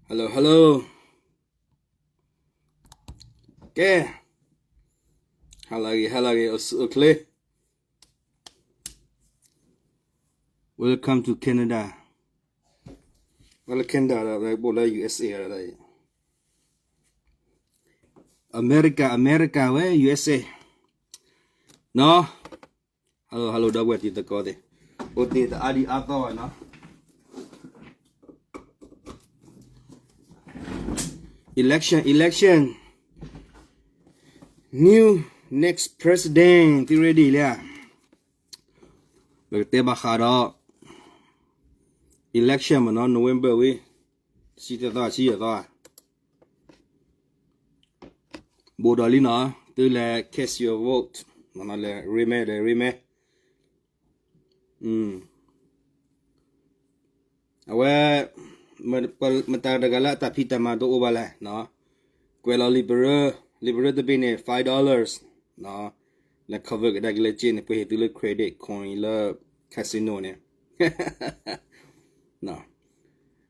Hello, hello. ကဲ, ဟါလၢအဂ့ၤ ဟါလၢအဂ့ၤ အိၣ်ဆူၣ်အိၣ်ချ့. Welcome to Canada. Welcome Canada ဒီး ဘိၣ်လၢ ယူၢ်အ့ၣ်အ့ၣ် ဒီး အမဲရကၤ အမဲရကၤဝဲ ယူၢ်အ့ၣ်အ့ၣ် နီၤ. Hello, hello ဒီပုၢ်ဝဲၢ်တံၤသကိးသ့ၣ်, အိၣ်တ့ၢ်တအါဒံအါသီဘၣ်နီၤ. Election, election. New next president, သု ready လံဧါ. ပကတဲဘၣ်ဃးဒီး election မ့ၢ်နီၤ, November ဝံၤ တဆံတသီ ဆံယဲၢ်သီဧါ. ဘိၣ်ဒီးလံနီၤ, သုလဲၤ cast your vote မ့ၢ်နီၤ, လဲၤ ရ့မဲ လဲၤ ရ့မဲ. အဝဲ မတၤတဂၤလၢအတၢ်ဖံးတၢ်မၤတအိၣ်ဘၣ်လဲၣ်နီၤ, ကွဲးလီၤ liberal, liberal တဘ့ၣ်န့ၣ် five dollars နီၤ, လဲၤ cover ကဒါက့ၤလၢက့န့ၣ် ပှဲၤဟ့ၣ်သုလၢ credit coin လၢ casino န့ၣ်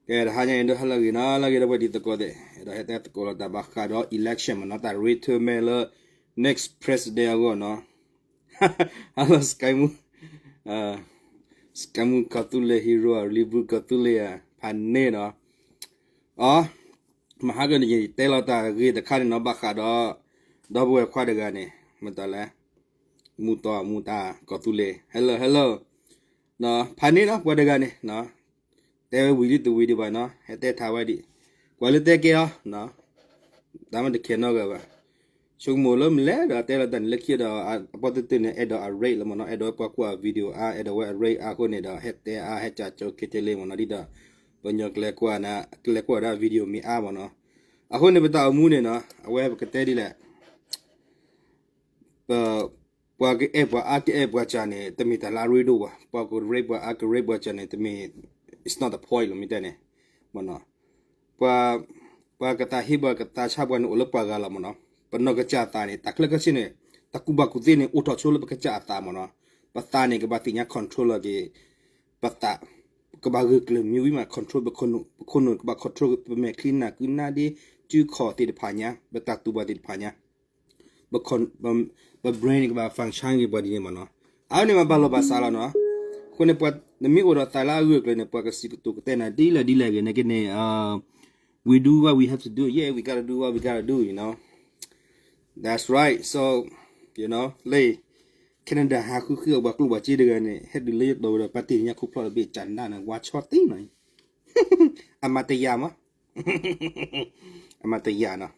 ကဲ တဟါညါအံၤဒိးဟါလၢအဂ့ၤနီၤ, လၢအဂ့ၤဒီးပှၤတံၤသကိးသ့ၣ်, အဲၣ်ဒိးဟဲတဲသကိးလီၤတၢ်ဘၣ်ဃးဒီး election မ့ၢ်နီၤ, တၢ်ရ့ထၢမဲလၢ next president အဂီၢ်နီၤ. Hello Sky Moon, Sky Moon ကီၢ်သူလ့ၤ hero ဧါ, လံၤဘူၣ်ကီၢ်သူလ့ၤဧါ, ဖးန့ၣ်နီၤ. အ မဟါကန့ၣ် ယတဲလီၤတၢ်ဂ့ၢ်တခါန့ၣ်နီၤ, ဘၣ်ဃးဒီး ဒီပုၢ်ဝဲၢ်ခွါတဂၤန့ၣ် မတၤလဲၣ်, မူတီမူတၢ်ကီၢ်သူလ့ၤ, hello hello. ဖးန့ၣ်နီၤ ပှၤတဂၤန့ၣ် တဲဝဲဝံၤလံတဝံၤဒံးဘၣ်နီၤ, ဟဲတဲထါဝဲဒံး, ကွၢ်လၢတဲကဲအီၤ တၢ်မ့ၢ်တခဲနီတဂၤဘၣ်. ဆိကမိၣ်လၢမလဲၣ်ဒီးတဲလီၤတၢ်န့ၣ် လၢခံဒီး အပှၤတတုၤန့ၣ် အဲၣ်ဒိးအ rate လီၤမ့ၢ်နီၤ, အဲၣ်ဒိးဝဲပှၤကွၢ်အ video အါ, အဲၣ်ဒိးဝဲအ rate အါအဃိန့ၣ်ဒီး ဟဲတဲအါ ဟဲကၠးကၠိခဲကဲလ့မ့ၢ်နီၤ, ဒ်ဒီး ပှၤကညီကလဲၤကွၢ်ဒၣ် ကလဲၤကွၢ်ဒၣ် video မ့ၢ်အါမ့ၢ်နီၤ. အဃိန့ၣ် ပတၢ်အိၣ်မူန့ၣ်နီၤ အဝဲပကတဲဒ်လဲၣ် ပ ပှၤကအဲၣ်ပှၤအါ ကအဲၣ်ပှၤကၠးန့ၣ် တမ့ၢ်တၢ်လၢအရ့ဒိၣ်ဘၣ်, ပှၤကရ့ပှၤအါ ကရ့ပှၤကၠးန့ၣ် တမ့ၢ် it's not the point လီၤ မ့ၢ်တဲန့ၣ် မ့ၢ်နီၤ. ပှၤ ပှၤကသးဟ့ပှၤကသးဆါပှၤန့ၣ် အိၣ်လၢပှၤဂၤလီၤမ့ၢ်နီၤ. ပနီၢ်ကစၢ်သးန့ၣ် တၢ်ချၢကဆ့န့ၣ် တၢ်ကူၣ်ဘၣ်ကူၣ်သ့န့ၣ် အိၣ်ထီၣ်ဆိလၢပကစၢ်အသးမ့ၢ်နီၤ. ပသးန့ၣ် ကဘၣ်သ့ၣ်ညါ control လီၤက့ၤ ပသး, ကဘၣ်ဂၢၢ်ကျၢၤမ့ၢ်ဝံၤမး control ပခိၣ်နူာ်, ပခိၣ်နူာ်ကဘၣ် control ပမဲာ်ချံနၢ်ကုနၢ်ဒ့ စုခီၣ်သ့ၣ်တဖၣ်ညါ, ပတၢ်တူၢ်ဘၣ်သ့ၣ်တဖၣ်ညါ ပ brain န့ၣ် ကဘၣ် function က့ၤပှၤဒ်န့ၣ်မ့ၢ်နီၤ. အဝဲန့ၣ်မ့ၢ်ဘၣ်လီၤဘၣ်စးလီၤနီၤ. အဃိန့ၣ် ပှၤနမ့ၢ်အိၣ်ဒီးသးလၢအဂၢၢ်ကျၢၤန့ၣ် ပှၤကစံးကတိၤကတဲနၤဒ်လဲၣ်ဒ်လဲၣ်ဂ့ၤ နက့န့ၣ် we do what we have to do, yeah, we gotta do what we gotta do, you know, that's right, so, you know, လၢ Canada ဟးဃုဃုအပှၤကျိၣ်ပှၤစ့တဂၤန့ၣ် ဟဲတုၤလၢယတီၤဝဲဒီး ပှၤတ့ၢ်ညါခိၣ်ဖျီၣ်တဘ့ၣ် ကနၣ်န့ၣ် ဝါဆီတ့ၢ်နီၤ အမၤတယာ်မး အမၤတယာ်နီၤ.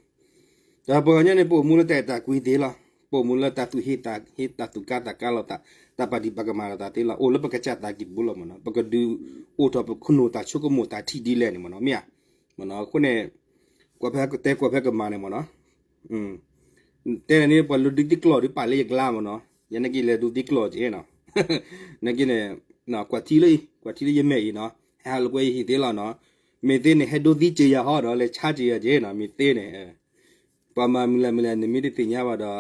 ဒီးပှၤကညီန့ၣ် ပအိၣ်မူလၢတၢ်အဲၣ်တၢ်ကွံသ့လီၤ. ပအိၣ်မူလၢတၢ်သူၣ်ဟ့သးဟ့ တၢ်သူၣ်ကါသးကါလိာ်သး, တၢ်ပာ်ဒံးပာ်ကမၣ်လိာ်သးသ့လီၤ. အိၣ်လၢပကစၢ်သးကံၢ်ပူၤလီၤမ့ၢ်နီၤ. ပကဒုးအိၣ်ထီၣ်ပခိၣ်နူာ်တၢ်ဆိကမိၣ်တၢ်ထံၣ်ဒ်လဲၣ်န့ၣ်မ့ၢ်နီၤ, မ့ၢ်ဧါ. မ့ၢ်နီၤ, အဃိန့ၣ် ကွၢ်ဖဲကတဲကွၢ်ဖဲကမၤန့ၣ်မ့ၢ်နီၤ. တဲန့ၣ် ပှၤလၢဒုးသံကျိာ်ဒုးပာ်လၢယကျါမ့ၢ်နီၤ. ယဲန့ၣ်က့လဲၤဒုးသံကျိာ်က့နီၤ. နက့န့ၣ် ကွၢ်ထံလၢအံၤ ကွၢ်ထံလၢယမဲာ်အံၤနီၤ. ဟဲဟးလိာ်ကွဲယဟံၣ်သ့လီၤနီၤ. မ့ၢ်သ့န့ၣ် ဟဲဒိသံစ့ယၤဟီဒီး လဲၤဆါစ့ယၤက့နီၤ. မ့ၢ်သ့န့ၣ် ပှၤမၤမုၢ်လၢ်မုၢ်လၢ်န့ၣ် မ့ၢ်တသ့ၣ်ညါဘၣ်ဒီး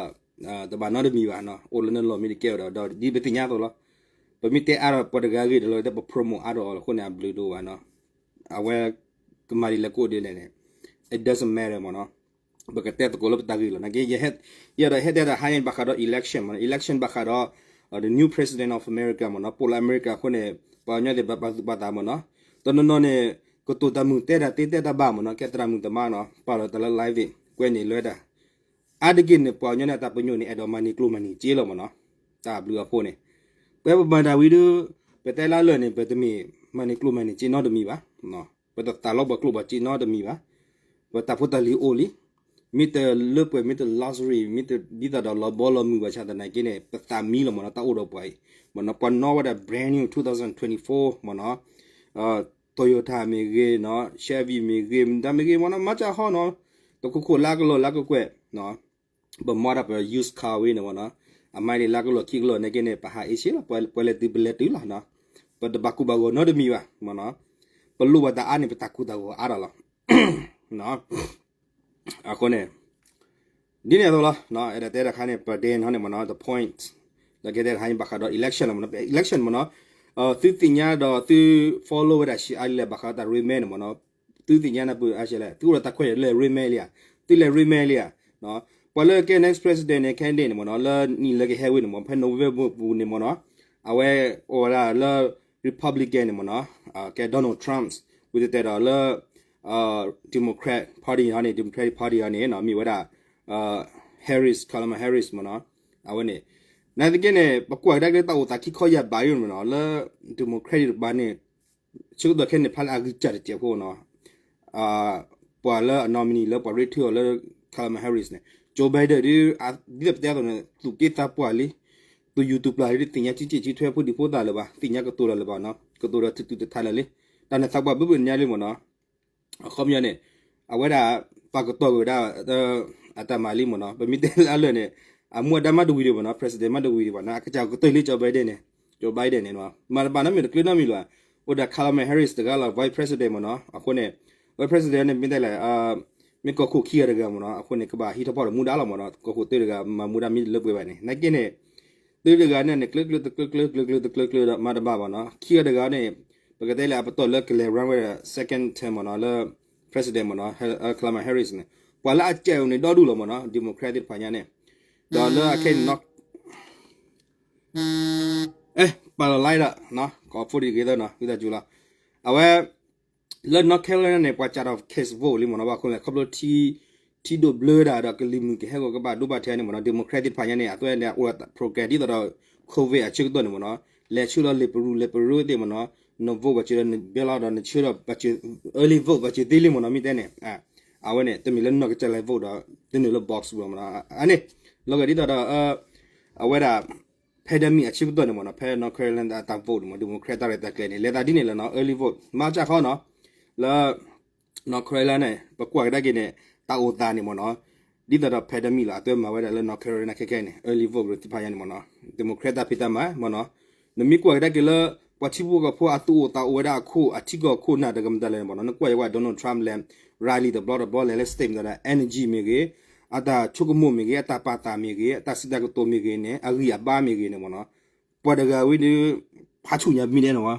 တဘၣ်နီတမံၤဘၣ်နီၤ. အိၣ်လၢနလီၢ်မ့ၢ်တကဲဝဲဒီး ဒီးဒ်ပသ့ၣ်ညါအသိးလီၤ. ပမ့ၢ်တဲအါဒီးပှၤတဂၤအဂ့ၢ်ဒီးလီၤ တဲပ promote အါဒီးအီၤလီၤ. အဃိန့ၣ် အဘျုးဒိၣ်ဘၣ်နီၤ. အဝဲ ကမၤဒ်လဲၣ်ကအိၣ်ဒ်လဲၣ်န့ၣ် it doesn't matter မ့ၢ်နီၤ. ပကတဲသကိးလၢပတၢ်ဂ့ၢ်လီၤ. နာ်က့ ယအဲၣ်ဒိးဟဲတဲတၢ်ဟါညါဘၣ်ဃးဒီး election မ့ၢ်နီၤ. Election ဘၣ်ဃးဒီး the new president of America မ့ၢ်နီၤ. ပအိၣ်လၢအမဲရကၤအဃိန့ၣ် ပှၤကညီသ့ၣ်ဘၣ်ပာ်သူၣ်ပာ်သးမ့ၢ်နီၤ. တနီၤနီၤန့ၣ် ကတိၤတၢ်မုာ်တဲတၢ်သ့တဲတၢ်ဘၣ်မ့ၢ်နီၤ. ကဲသရၣ်မုၣ်သမါနီၤ ပာ်လီၤတၢ်လၢ live ကွဲးန့ၢ်လွဲတၢ် အါတက့ၢ်န့ၣ် ပှၤကညီန့ၣ်အတၢ်ပညိၣ်န့ၣ် အဲၣ်ဒိးမၤန့ၢ်ကျိၣ်မၤန့ၢ်စ့လီၤမ့ၢ်နီၤ. တၢ်ဘျုးအဃိန့ၣ် ပဝဲပမၤတၢ်ဝံၤဒီး ပတဲလၢလၢာ်န့ၣ် ပတမ့ၢ်မၤန့ၢ်ကျိၣ်မၤန့ၢ်စ့နီတမံၤဘၣ်. ပတသးလီပှၤကျိၣ်ပှၤစ့နီတမံၤဘၣ်. ပတၢ်ဖိတၢ်လံၤအိၣ်လံ. မ့ၢ်တလၢပှဲၤ မ့ၢ်တ luxury မ့ၢ်တဒ်သိးဒီးလီၤဘီလီၤမုၢ်ဘၣ်ဆၣ်သနာ်က့န့ၣ် ပသးမံလီၤမ့ၢ်နီၤ. တၢ်အိၣ်ဒီးပှၤအံၤ မ့ၢ်နီၤ ပှၤနီၣ်ဝဲဒၣ် brand new two thousand twenty-four မ့ၢ်နီၤ Toyota မ့ၢ်ဂ့ၤနီၤ Chevy မ့ၢ်ဂ့ၤ မတၤမ့ၢ်ဂ့ၤမ့ၢ်နီၤ မၤစၢ်ဟီနီၤ တခိၣ်ခိၣ်လၢကလီၢ်လၢကကွဲၢ် ပမၤဒၣ်ပ used car ဝဲန့ၣ်မ့ၢ်နီၤ အမၤဒ်လၢကလီၢ်ခံကလီၢ်န့ၣ်က့န့ၣ် ပဟးအ့ၣ်စ့လီၤ ပှၤလဲၤတုၤပလဲၤတုၤလီၤနီၤ ပတဘၣ်ကူဘၣ်ဂီၤနီတမံၤဘၣ်မ့ၢ်နီၤ ပလိၣ်ဘၣ်တၢ်အါန့ၣ် ပတၢ်ကူတၢ်ဂီၤအါဒီးလီၤ အဃိန့ၣ် ဒ်န့ၣ်အသိးလီၤ အဲၣ်ဒိးတဲတခါန့ၣ် ပဒဲနီၤန့ၣ်မ့ၢ်နီၤ the point လၢကတဲတခါန့ၣ် ဘၣ်ဃးဒီး election လီၤမ့ၢ်နီၤ election မ့ၢ်နီၤ သုသ့ၣ်ညါဒီးသု follow ဝဲဒၣ် ရှံးအါလံ လၢဘၣ်ဃးဒီးတၢ် Raymond န့ၣ်မ့ၢ်နီၤ, သုသ့ၣ်ညါနၢ်ပၢၢ်အါရှဲလဲၣ်, သုအိၣ်ဒီးတၢ်ခွဲးယာ်လၢ Raymond လံဧါ, သုလဲၤ Raymond လံဧါ, ပှၤလၢကဲ next president န့ၣ် candidate န့ၣ်မ့ၢ်နီၤ, လၢနံၣ်လၢကဟဲဝဲန့ၣ်မ့ၢ် ဖဲ November ပူၤန့ၣ်မ့ၢ်နီၤ, အဝဲအိၣ်ဝဲဒၣ်လၢ Republican န့ၣ်မ့ၢ်နီၤ, ကဲ Donald Trump, ဝံၤတဲတဲဒီးလၢ Democrat Party ဟီန့ၣ် Democratic Party ဟီန့ၣ် မ့ၢ်ဝဲဒၣ် Harris, Kamala Harris မ့ၢ်နီၤ, အဝဲန့ၣ် နာ်သက့န့ၣ် ပကွၢ်ကဒါက့ၤလၢတၢ်အိၣ်သးခံခီယၢ်ဘး မ့ၢ်နီၤ, လၢ Democratic တကပၤန့ၣ် ဆၢကတီၢ်ခဲအံၤန့ၣ် ဖျါလၢအဂံၢ်စၢ်တစဲးဖိနီၤ, ပှၤလၢအ nominee လၢပှၤရ့ထၢအီၤလၢ Kamala Harris န့ၣ် Joe Biden ဒ် ဒ်သိးပတဲအသိးန့ၣ် သူၣ်က့သးပှၢ်လံ, သူၣ်ယူၢ်သူၣ်ပျၢ်လံ, တသ့ၣ်ညါကံက့ၢ်ကံထွဲဖိဒံဖိသၣ်လၢၤဘၣ်, သ့ၣ်ညါကတိၤလၢၤဘၣ်နီၤ, ကတိၤဒီးတတုၤတထါလၢာ်လံ, တၢ်န့ၣ်သးပှၢ်ဘၣ်ဘၣ်ညါလံမ့ၢ်နီၤ, အခီပညီန့ၣ် အဝဲဒၣ် ပာ်ကတီၢ်ကွံာ်ဝဲဒၣ် အတၢ်မၤလံမ့ၢ်နီၤ, ပမ့ၢ်တဲလၢအလၢာ်န့ၣ် အမူအဒါမ့ၢ်တဝံၤဒံးဘၣ်နီၤ, president မ့ၢ်တဝံၤဒံးဘၣ်နီၤ, အကစၢ်ကတၢၢ်လံ Joe Biden န့ၣ်, Joe Biden န့ၣ်နီၤ, မၤတဘၣ်နီတမံၤတကျၢၤနီတမံၤလၢၤ, အိၣ်ဒီး Kamala Harris တဂၤလီၤ vice president မ့ၢ်နီၤ, အဃိန့ၣ် vice president န့ၣ် မ့ၢ်တဲလဲၣ် မ့ၢ်ကီၢ်ခိၣ်ခံဂၤတဂၤမ့ၢ်နီၤ, အဃိန့ၣ် ကဘၣ်ဟံးထီၣ်ဖီၣ်ဒီးမူဒါလီၤမ့ၢ်နီၤ, ကီၢ်ခိၣ်တဂၤမၤမူဒါမ့ၢ်တလၢပှဲၤဘၣ်န့ၣ်, နာ်သက့န့ၣ် သုတဂၤန့ၣ်န့ၣ် ကျၢၤကျၢၤတကျၢၤကျၢၤ ကျၢၤကျၢၤတကျၢၤကျၢၤဒီး မၤတဘၣ်ဘၣ်နီၤ, ခံဂၤတဂၤန့ၣ် ပကတဲလၢအပတီၢ်လၢကလဲၤ run ဝဲဒၣ် second term မ့ၢ်နီၤ, လၢ president မ့ၢ်နီၤ, Kamala Harris န့ၣ် ပှၤလၢအစဲးအိၣ်န့ၣ်ဒီဒူၣ်လီၤမ့ၢ်နီၤ, Democrat သ့ၣ်တဖၣ်ညါန့ၣ်, ဒီးလၢအခဲအံၤန့ၣ်နီၤ ပာ်လီၤလါဒီး ကိးဖိဒံးဂ့ၤသၢနီၤ ဝံသးစူၤလီၤ, အဝဲ လၢ North Carolina န့ၣ် ပှၤစးထီၣ် cast vote လံမ့ၢ်နီၤ, ဘၣ်ဃိလဲၣ် ခီဖျိ ထံဒိၣ်ဘျၢတၢ်ဒီး ကလံၤမုၢ်ကဟဲဂီၤကဘၣ်ဒိဘၣ်ထဲန့ၣ်မ့ၢ်နီၤ, Democrat သ့ၣ်တဖၣ်ညါန့ၣ် အဝဲန့ၣ် အိၣ်ဒီး program ဒ်သိးဒီး COVID အဆၢကတီၢ်န့ၣ်မ့ၢ်နီၤ, လဲၤဆှၢလီၤလံာ်ပရူၤ လဲၤပရူၤသ့ၣ်မ့ၢ်နီၤ, န vote ဘၣ်စၢၤဒီးန ballot ဒီးနဆှၢဒီး early vote ဘၣ်စၢၤသ့လံမ့ၢ်နီၤ, မ့ၢ်တဲန့ၣ် အဝဲန့ၣ် တမ့ၢ်လၢနီၢ်ကစၢ်လဲၤ vote ဒီး တနုာ်လၢ box ပူၤမ့ၢ်နီၤ, အန့ၣ် လီၤဂာ်ဒ်သိးဒီး အဝဲဒၣ် pandemic အဆၢကတီၢ်န့ၣ်မ့ၢ်နီၤ, ဖဲ North Carolina အတၢ် vote န့ၣ်မ့ၢ် Democrat တၢ်ရဲၣ်တၢ်ကျဲၤန့ၣ် လဲၤသးဒ်န့ၣ်လီၤနီၤ, early vote မၤစၢ်ခီနီၤ, လၢ North Carolina န့ၣ် ပကွၢ်ကဒါက့ၤန့ၣ် တၢ်အိၣ်သးန့ၣ်မ့ၢ်နီၤ, ဒ်သိးဒီး pandemic လီၤ အသုဝဲမၤဝဲဒၣ်လၢ North Carolina ခဲခဲန့ၣ် early vote သ့ၣ်တဖၣ်ညါန့ၣ်မ့ၢ်နီၤ, Democrat တၢ်ဖံးတၢ်မၤမ့ၢ်နီၤ, နမ့ၢ်ကွၢ်ကဒါက့ၤလၢ ပှၤထံဖိကီၢ်ဖိအသူၣ်အိၣ်သးအိၣ်ဝဲဒၣ်အခိၣ် အထံကီၢ်ခိၣ်နၢ်တဂၤမတၤလဲၣ်န့ၣ်မ့ၢ်နီၤ, နကွၢ်ယဝဲ Donald Trump လဲၤ rally တဘျီတဘျီလဲၤလၢ state မတၤလဲၣ် energy မ့ၢ်ဂ့ၤ, အတၢ်ဆိကမိၣ်မ့ၢ်ဂ့ၤ, အတၢ်ပာ်သးမ့ၢ်ဂ့ၤ, အတၢ်စံးတၢ်ကတိၤမ့ၢ်ဂ့ၤန့ၣ် အဂံၢ်အဘါမ့ၢ်ဂ့ၤန့ၣ်မ့ၢ်နီၤ, ပှၤတဂၤဝဲဒၣ် ဖးဆူၣ်ညါမံၤဒဲးန့ၣ်ဝဲ,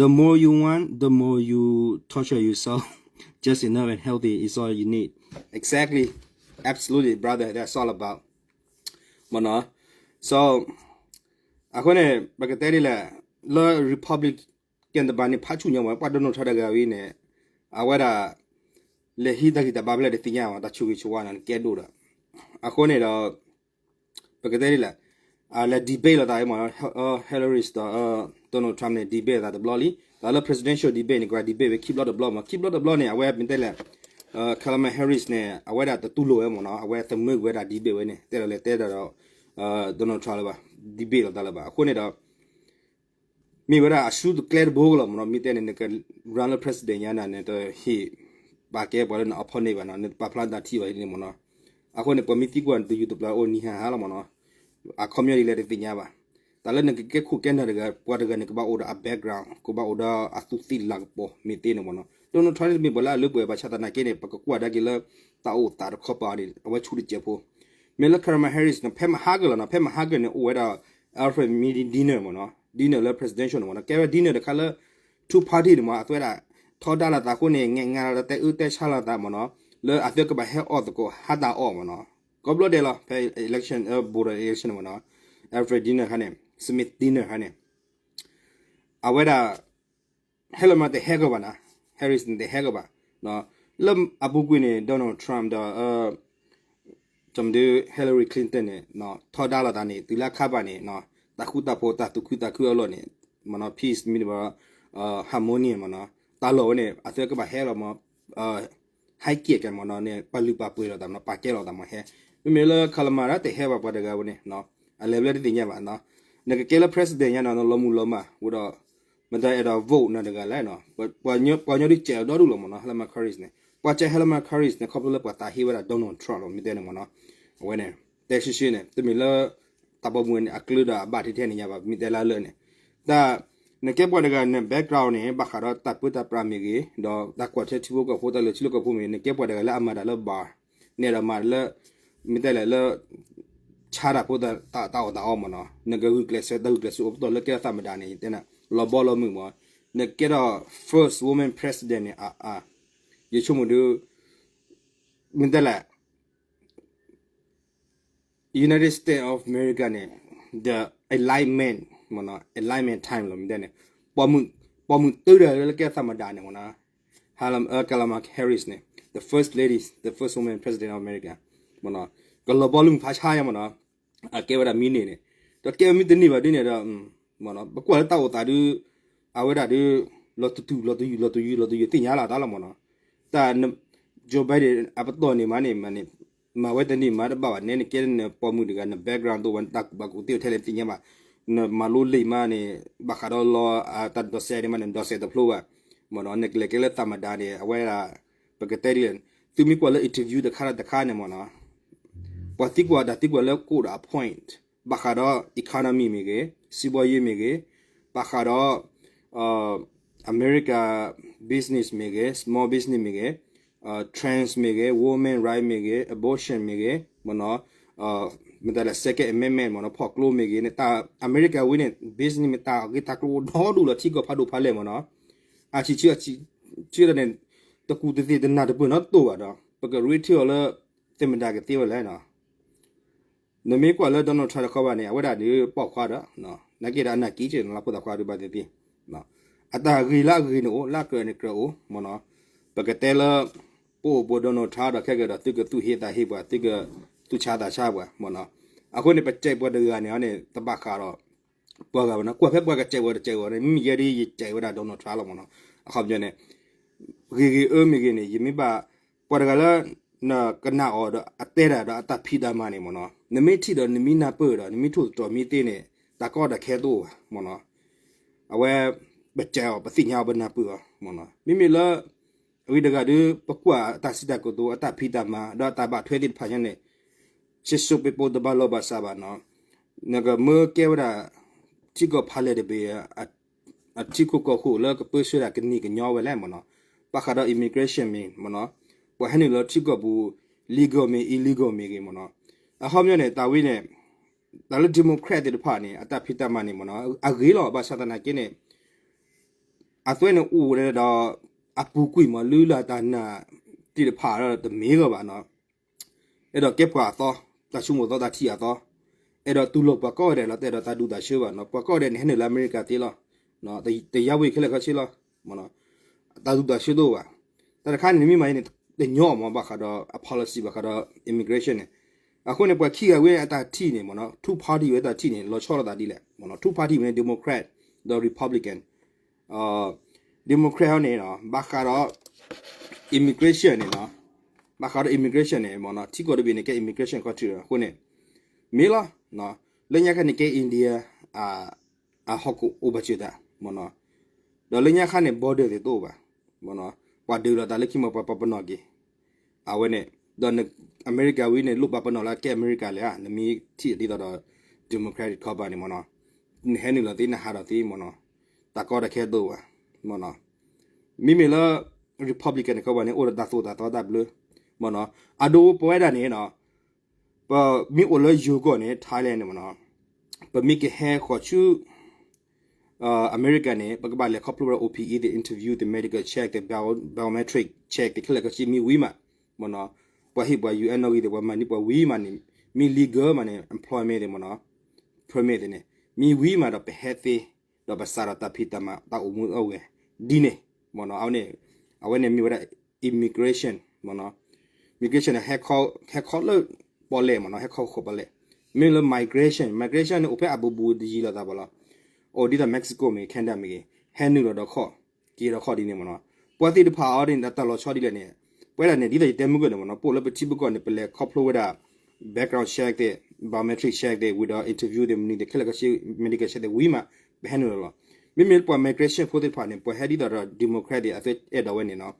the more you want, the more you torture yourself, just enough and healthy is all you need, exactly, absolutely brother, that's all about မ့ၢ်နီၤ, so အဃိန့ၣ် ပကတဲဒ်လဲၣ်, လၢ Republican တဘၣ်န့ၣ် ဖးဆူၣ်ညါမ့ၢ် ပှၤ Donald Trump တဂၤဝဲန့ၣ် အဝဲဒၣ် လဲၤဟံးတၢ်ဂံၢ်တၢ်ဘါဖဲလဲၣ်တသ့ၣ်ညါဘၣ်, တၢ်ဆိၣ်ဂ့ၤဆိၣ်ဝါန့ၣ် ကဲဒိၣ်ဒီး, အဃိန့ၣ်ဒီး ပကတဲဒ်လဲၣ်, လဲၤ debate လိာ်သးမ့ၢ်နီၤ, Hillary ဒီး Donald Trump န့ၣ် debate လိာ်သးတဘျီလံ, ဒီးလၢ presidential debate န့ၣ် ကဘၣ် debate ဝဲခံဘျီတဘျီမ့ၢ်, ခံဘျီတဘျီန့ၣ် အဝဲမ့ၢ်တဲလဲၣ်, Kamala Harris န့ၣ် အဝဲဒၣ်တတူၢ်လိာ်ဝဲမ့ၢ်နီၤ, အဝဲသမၢကွံာ်ဝဲဒၣ် debate ဝဲန့ၣ် တဲဒီးလဲၤတဲဒီး Donald Trump လၢၤဘၣ်, debate လိာ်သးလၢၤဘၣ်, အဃိန့ၣ်ဒီး မ့ၢ်ဝဲဒၣ်အစုတကျဲတဘိကလီၤမ့ၢ်နီၤ, မ့ၢ်တဲန့ၣ် နက run လၢ president ညါနၤန့ၣ် တဟ့ၣ်ပာ်ကဲပှၤလၢန opponent ဘၣ်နီၤ, နတပာ်ဖျါနတၢ်ထံၣ်ဘၣ်န့ၣ်မ့ၢ်နီၤ, အဃိန့ၣ် ပှၤမ့ၢ်သံကွၢ်နတယူၢ်တပျၢ်အိၣ်နံၤဟါဟါလီၤမ့ၢ်နီၤ, အခီပညီဒ်လဲၣ်တသ့ၣ်ညါဘၣ်, တၢ်လၢနကကဲခိၣ်ကဲနၢ်တဂၤ ပှၤတဂၤန့ၣ် ကဘၣ်အိၣ်ဒီးအ background ကဘၣ်အိၣ်ဒီးအသူးသ့ၣ်လၤကပီၤမ့ၢ်သ့န့ၣ်မ့ၢ်နီၤ, Donald Trump န့ၣ်တမ့ၢ်ပှၤလၢအလၢပှဲၤဘၣ်ဆၣ်သနာ်က့န့ၣ် ပကကွၢ်ဒါက့ၤလၢ တၢ်အိၣ်သးတခီပၤန့ၣ် အဝဲဆူၣ်တစဲးဖိ, မ့ၢ်လၢ Kamala Harris န့ၣ် ဖဲမဟါကၢ်လီၤနီၤ, ဖဲမဟါကၢ်န့ၣ် အိၣ်ဝဲဒၣ် Alfred မ့ၢ် dinner မ့ၢ်နီၤ, dinner လၢ presidential န့ၣ်မ့ၢ်နီၤ, ကဲဝဲ dinner တခါလၢ two party န့ၣ်မ့ၢ် အသုဝဲဒၣ် ထီဒါလိာ်သးအဃိန့ၣ် ငဲးငါလီၤတၢ်တဲအၢတဲဆါလိာ်သးမ့ၢ်နီၤ, လၢအသုကဘၣ်ဟဲအီၣ်သကိးဟါတၢ်အီၣ်မ့ၢ်နီၤ, ကိးဘျီဒဲးလီၤ ဖဲ election အ voter election န့ၣ်မ့ၢ်နီၤ, Alfred dinner ခါန့ၣ် Smith dinner ခါန့ၣ် အဝဲဒၣ် ဟဲလီၤမးတဟဲကီးဘၣ်နီၤ, Harris န့ၣ်တဟဲကီးဘၣ်, လၢအပူၤကွံာ်န့ၣ် Donald Trump ဒီး ကမဒု Hillary Clinton န့ၣ် ထီဒါလိာ်သးန့ၣ် တုၤလၢအခါဘၣ်န့ၣ် တၢ်ဃူတၢ်ဖိး တၢ်သူၣ်ခုသးခုအလီၢ်န့ၣ် မ့ၢ်နီၤ peace မ့တမ့ၢ် harmony မ့ၢ်နီၤ တၢ်လီၢ်ဝဲန့ၣ် အသုကဘၣ်ဟဲလီၤမး ဟဲက့ၤကဲမ့ၢ်နီၤန့ၣ် ပာ်လုၢ်ပာ်ပှ့ၤလိာ်သးမ့ၢ်နီၤ ပာ်ကဲလိာ်သးမ့ၢ်ဟဲ မ့မ့ၢ်လၢ Kamala တဟဲဘၣ်ပှၤတဂၤဝဲန့ၣ် အလဲၤဘျဲတသ့ၣ်ညါဘၣ် နကကဲလၢ president ညါနီၤ နလီၤမုၢ်လီၤမၢ်ဝဲဒီး မတၤအဲၣ်ဒိး vote နၤတဂၤလဲၣ်နီၤ ပှၤညီဒုးစဲးအီၤဒီဒူၣ်လီၤမ့ၢ်နီၤ Hillary Clinton န့ၣ် ပှၤစဲး Hillary Clinton န့ၣ် ခီဖျိလၢပှၤသးဟ့ဝဲဒၣ် Donald Trump လီၤ မ့ၢ်တဲန့ၣ်မ့ၢ်နီၤ အဝဲန့ၣ် တဲရှဲရှဲန့ၣ် တမ့ၢ်လၢ တၢ်ပိာ်မုၣ်န့ၣ် အကျၢၤဒီးအဘၣ်ထဲထဲန့ၣ်ညါဘၣ် မ့ၢ်တဲလၢအလၢာ်န့ၣ် တၢ် နကဲပှၤတဂၤန့ၣ် background န့ၣ် ဘၣ်ဃးဒီးတၢ်ပၢတၢ်ပြးမ့ၢ်ဂ့ၤ ဒီးတၢ်ကွၢ်ထွဲထံဖိကီၢ်ဖိ တၢ်လၢထံလၢကီၢ်ဖိမ့ၢ်ဂ့ၤ နကဲပှၤတဂၤလၢအမၤတၢ်လၢ bar န့ၣ်ဒီးမၤတၢ်လၢ မ့ၢ်တဲလဲၣ်လၢ ဆါတၢ်ဖိတၢ်အီၣ်တၢ်အီမ့ၢ်နီၤ, နကဂုာ်ကျဲးစၢး တၢ်ဂုာ်ကျဲးစၢးအိၣ်ပတီၢ်လၢကဲထီၣ်သမ္မတန့ၣ် ယတဲနၤ လီၤဘီလီၤမုၢ်မ့ၢ်, နကဲထီၣ် first woman president န့ၣ် အါအါ, ယဆိကမိၣ်ဒုး မ့ၢ်တဲလဲၣ် United States of America န့ၣ် the enlightenment မ့ၢ်နီၤ, enlightenment time လီၤ မ့ၢ်တဲန့ၣ်, ပိာ်မုၣ်တၢ်ဒီးလၢကဲထီၣ်သမ္မတန့ၣ်မ့ၢ်နီၤ, Kamala Harris န့ၣ် the first lady, the first woman president of America မ့ၢ်နီၤ, ကလီၤဘီလီၤမုၢ်ဖးဆါယါမ့ၢ်နီၤ, အကဲဝဲဒၣ်မံၤန့ၣ်န့ၣ်, ဒီးကဲဝဲမံၤတန့ၢ်ဘၣ်ဒ်န့ၣ်ဒီး မ့ၢ်နီၤ, ပကွၢ်လၢတၢ်အိၣ်သးဒုး အဝဲဒၣ်ဒုး လီၤတတုၤ လီၤတယုၢ် လီၤတယုၢ် လီၤတယုၢ်သ့ၣ်ညါလီၤတၢ်လီၤမ့ၢ်နီၤ, တၢ် Joe Biden အပတီၢ်န့ၣ်မးန့ၣ် မၤဝဲတန့ၢ်မးတဘၣ်ဘၣ် နဲနကဲနပိာ်မုၣ်တဂၤ န background တအိၣ်ဘၣ် နတၢ်ကူၣ်ဘၣ်ကူၣ်သ့ထဲလဲၣ်သ့ၣ်ညါဘၣ်, နမၤလိလံာ်မးန့ၣ် ဘၣ်ဃးဒီးလီၤ တၢ်ဒိးစဲးန့ၣ်မးန့ၣ် ဒိးစဲးတဖျိဘၣ်, မ့ၢ်နီၤ, နကလဲၤကဲလၢသမ္မတန့ၣ် အဝဲဒၣ် ပကတဲဒ်လဲၣ်, သုမ့ၢ်ကွၢ်လၢ interview တခါတခါန့ၣ်မ့ၢ်နီၤ, ပှၤသံကွၢ်တၢ်သံကွၢ်လၢကိၣ်ဒီးအ point ဘၣ်ဃးဒီး economy မ့ၢ်ဂ့ၤ, စံးဘီယ့မ့ၢ်ဂ့ၤ, ဘၣ်ဃးဒီး America business မ့ၢ်ဂ့ၤ, small business မ့ၢ်ဂ့ၤ, trans မ့ၢ်ဂ့ၤ, woman right မ့ၢ်ဂ့ၤ, abortion မ့ၢ်ဂ့ၤ, မ့ၢ်နီၤ, မ့ၢ်တၢ်လၢ second amendment မ့ၢ်နီၤ, ဖီၣ်ကျိမ့ၢ်ဂ့ၤန့ၣ် တၢ် America ဝံၤန့ၣ် business မ့ၢ်တၢ်ဂ့ၢ်တၢ်ကျိၤဒီဒူၣ်လီၤ ထံကီၢ်ဖးဒိၣ်ဖးလဲၢ်မ့ၢ်နီၤ, အဆံးဆံး အဆံးဆံးန့ၣ် တကူၣ်တသ့ၣ်တနၢ်တပၢၢ်နီတတိၢ်ဘၣ်ဒီး ပကရ့ထံအီၤလၢ သမ္မတကသ့ဝဲလဲၣ်နီၤ နမ့ၢ်ကွၢ်လၢ Donald Trump တခီဘၣ်န့ၣ် အဝဲဒၣ်ဒုးပိာ်ခွါဒီး နာ်က့ဒီးအနၢ်က့ၤက့ၤနလၢဖိသၣ်ခွါဒုးဘၣ်သ့ၣ်သ့ၣ်, အတၢ်ဂ့ၤလၢအဂ့ၤန့ၣ်အိၣ် လၢအကြၢးန့ၣ်ကြၢးအိၣ်, မ့ၢ်နီၤ, ပကတဲလၢ ပအိၣ်ပိ Donald Trump ဒီးခဲကဒီး သုကသူၣ်ဟ့သးဟ့ပှၤ သုကသူၣ်ဆါသးဆါပှၤ, မ့ၢ်နီၤ, အဃိန့ၣ် ပစဲးပှၤတဂၤန့ၣ်န့ၣ် တဘၣ်ဃးဒီး ပှၤဂၤဘၣ်နီၤ, ကွၢ်ဖဲပှၤကစဲးပှၤတစဲးဝဲန့ၣ် မ့ၢ်ယဲဒ်ယစဲးဝဲဒၣ် Donald Trump လီၤမ့ၢ်နီၤ, အခီပညီန့ၣ် ဂ့ၤဂ့ၤအၢမ့ၢ်ဂ့ၤန့ၣ် ယမ့ၢ်ဘၣ် ပှၤတဂၤလၢ နကနၣ်အီၤဒီးအတဲတၢ်ဒီးအတၢ်ဖံးတၢ်မၤန့ၣ်မ့ၢ်နီၤ, နမ့ၢ်ထံၣ်ဒီးနမ့ၢ်နၢ်ပၢၢ်ဒီး နမ့ၢ်ထိၣ်သတြီၤမ့ၢ်သ့န့ၣ် တၢ်ကီတၢ်ခဲတအိၣ်ဘၣ်မ့ၢ်နီၤ, အဝဲ ပစဲးအီၤ ပသ့ၣ်ညါအီၤ ပနၢ်ပၢၢ်အီၤမ့ၢ်နီၤ, မ့မ့ၢ်လၢ အဂ့ၤတဂၤဒီး ပကွၢ်တၢ်စံးတၢ်ကတိၤ အတၢ်ဖံးတၢ်မၤ ဒီးအတၢ်ဘၣ်ထွဲသ့ၣ်တဖၣ်ညါန့ၣ် ဆ့စိပ့ပိတဘၣ်လီၢ်ဘၣ်စးဘၣ်နီၤ, နကမၢကဲဝဲဒၣ် ထံကီၢ်ဖးလဲၢ်တဘ့ၣ် အထံခိၣ်ကီၢ်ခိၣ်လၢကပၢဆှၢဒၣ်ကနံၤကညီဝဲလဲၣ်မ့ၢ်နီၤ, ဘၣ်ဃးဒီး immigration မ့ၢ်မ့ၢ်နီၤ, ပှၤဟဲနုာ်လီၤထံကီၢ်ပူၤ legal မ့ၢ် illegal မ့ၢ်ဂ့ၤမ့ၢ်နီၤ, အခီပညီန့ၣ် တၢ်ဝဲန့ၣ် တၢ်လၢ Democrat သ့ၣ်တဖၣ်န့ၣ် အတၢ်ဖံးတၢ်မၤန့ၣ်မ့ၢ်နီၤ အဂ့ၤလီၤ, ဘၣ်ဆၣ်သနာ်က့န့ၣ် အသွဲန့ၣ်အိၣ်ဝဲဒီး အပူၤကွံာ်မ့ၢ် လုၢ်လၢ်တၢ်နာ်သ့ၣ်တဖၣ်ဒီးတမ့ၢ်လၢၤဘၣ်နီၤ, အဲၣ်ဒိးကဲပှၤအသီ, တၢ်ဆိကမိၣ်သီတၢ်ထံၣ်အသီ, အဲၣ်ဒိးတူၢ်လိာ်ပှၤကိးဂၤဒဲးလီၤ, တအဲၣ်ဒိးတၢ်ဒူၣ်တၢ်ဆၢဘၣ်နီၤ, ပှၤကိးဂၤဒဲးန့ၣ် ဟဲနုာ်လၢအမဲရကၤသ့လီၤ, တရားဝင်ခဲလၢာ်ခဲဆ့လီၤ, တၢ်ဒူၣ်တၢ်ဆၢတအိၣ်ဘၣ်, တၢ်တခါန့ၣ် နမ့ၢ်မၤအံၤန့ၣ် တညီမ့ၢ် ဘၣ်ဃးဒီးအ policy ဘၣ်ဃးဒီး immigration န့ၣ်, အဃိန့ၣ် ပှၤခံဂၤဝဲအတၢ်ထံၣ်န့ၣ်မ့ၢ်နီၤ two party ဝဲတၢ်ထံၣ်န့ၣ် လီၤဆီလိာ်သးဒ်လဲၣ်မ့ၢ်နီၤ, two party ဝဲန့ၣ် Democrat ဒီး Republican, Democrat ဟီန့ၣ် ဘၣ်ဃးဒီး immigration န့ၣ်နီၤ, ဘၣ်ဃးဒီး immigration န့ၣ်မ့ၢ်နီၤ ထံကီၢ်တဘ့ၣ်န့ၣ် ကဲ immigration country အဃိန့ၣ် မ့ၢ်လီၤ, လၢညါခါန့ၣ် ကဲ India အဟီၣ်ခိၣ်အိၣ်ဘၣ်စၢၤတၢ်မ့ၢ်နီၤ, ဒီးလၢညါခါန့ၣ် border သ့ၣ်တအိၣ်ဘၣ်, ပှၤဒုးလိာ်သးလၢခံမ့ၢ်ပှၤပာ်ပနီၣ်က့ၤ အဝဲန့ၣ်, ဒီးအမဲရကၤဝံၤန့ၣ် လိၣ်ပာ်ပနီၣ်လၢကဲအမဲရကၤလဲၣ်ဧါ, နမ့ၢ်ထံၣ်ဒ်သိးဒီး Democratic ခီပၤန့ၣ်မ့ၢ်နီၤ, နဟဲနုာ်လီၤသ့ နဟးထီၣ်သ့မ့ၢ်နီၤ, တၢ်ကီတၢ်ခဲတအိၣ်ဘၣ်, မ့မ့ၢ်လၢ Republican န့ၣ်ခီပၤန့ၣ် အိၣ်ဒီးတၢ်သိၣ်တၢ်သီတၢ်ဘျၢ, မ့ၢ်နီၤ, အဒိပဝဲဒၣ်န့ၣ်နီၤ, ပမ့ၢ်အိၣ်လၢယိၤကီၢ်န့ၣ် Thailand န့ၣ်မ့ၢ်နီၤ, ပမ့ၢ်ကဟဲဃီၤဆူ အမဲရကၤန့ၣ် ပကဘၣ်လဲၤခီဖျိဝဲဒၣ် O P E သ့ၣ် interview သ့ၣ် medical check သ့ၣ် bio- biometric check သ့ၣ် ခဲလၢာ်ခဲဆ့မ့ၢ်ဝံၤမး, မ့ၢ်နီၤ, ပှၤဟ့ၣ်ပှၤ U N နီၣ်ဂံၢ်သ့ၣ် ပှၤမၤန့ၢ်ပှၤဝံၤမးန့ၣ် မ့ၢ် legal မးန့ၣ် employment သ့ၣ်မ့ၢ်နီၤ, permit သ့ၣ်န့ၣ် မ့ၢ်ဝံၤမးဒီးပဟဲသ့, ဒီးပစးထီၣ်တၢ်ဖံးတၢ်မၤတၢ်အိၣ်မူအိၣ်ဂဲၤ ဒ်န့ၣ်, မ့ၢ်နီၤ, အဝဲန့ၣ်, အဝဲန့ၣ်မ့ၢ်ဝဲဒၣ် immigration, မ့ၢ်နီၤ, immigration န့ၣ် ဟဲခီလၢပီၣ်လဲၣ်မ့ၢ်နီၤ, ဟဲခီဃီၤပီၣ်လဲၣ်, မ့ၢ်လၢ migration, migration န့ၣ် အိၣ်ဖဲအဘူးဘူးတယံၤလိာ်သးဘၣ်လီၤ, အိၣ်ဒ်သိး Mexico မ့ၢ်ဂ့ၤ Canada မ့ၢ်ဂ့ၤ ဟဲနုာ်လီၤဒီးခီၣ်, က့ၤဒီးခီၣ်ဒ်န့ၣ်မ့ၢ်နီၤ, ပှၤသ့ၣ်တဖၣ်အံၤန့ၣ် တၢ်လီၤဆီဒ်လဲၣ်န့ၣ်, ပဝဲဒၣ်န့ၣ် ဒ်သိးယတဲမုၢ်ကၢၢ်န့ၣ်မ့ၢ်နီၤ, ပအိၣ်လၢပထံပကီၢ်န့ၣ် ပလဲၤခီဖျိဝဲဒၣ် background check သ့ၣ်, biometric check သ့ၣ်, ဝံၤဒီး interview သ့ၣ် မနုၤသ့ၣ် ခဲလၢာ်ခဲဆ့ medical check သ့ၣ်ဝံၤမး ပဟဲနုာ်လီၤလီၤ, မ့မ့ၢ်ပှၤ migration ဖိသ့ၣ်တဖၣ်န့ၣ် ပှၤဟဲဒ်သိးဒီး Democrat သ့ၣ် အသုအဲၣ်ဒိးဝဲန့ၣ်နီၤ,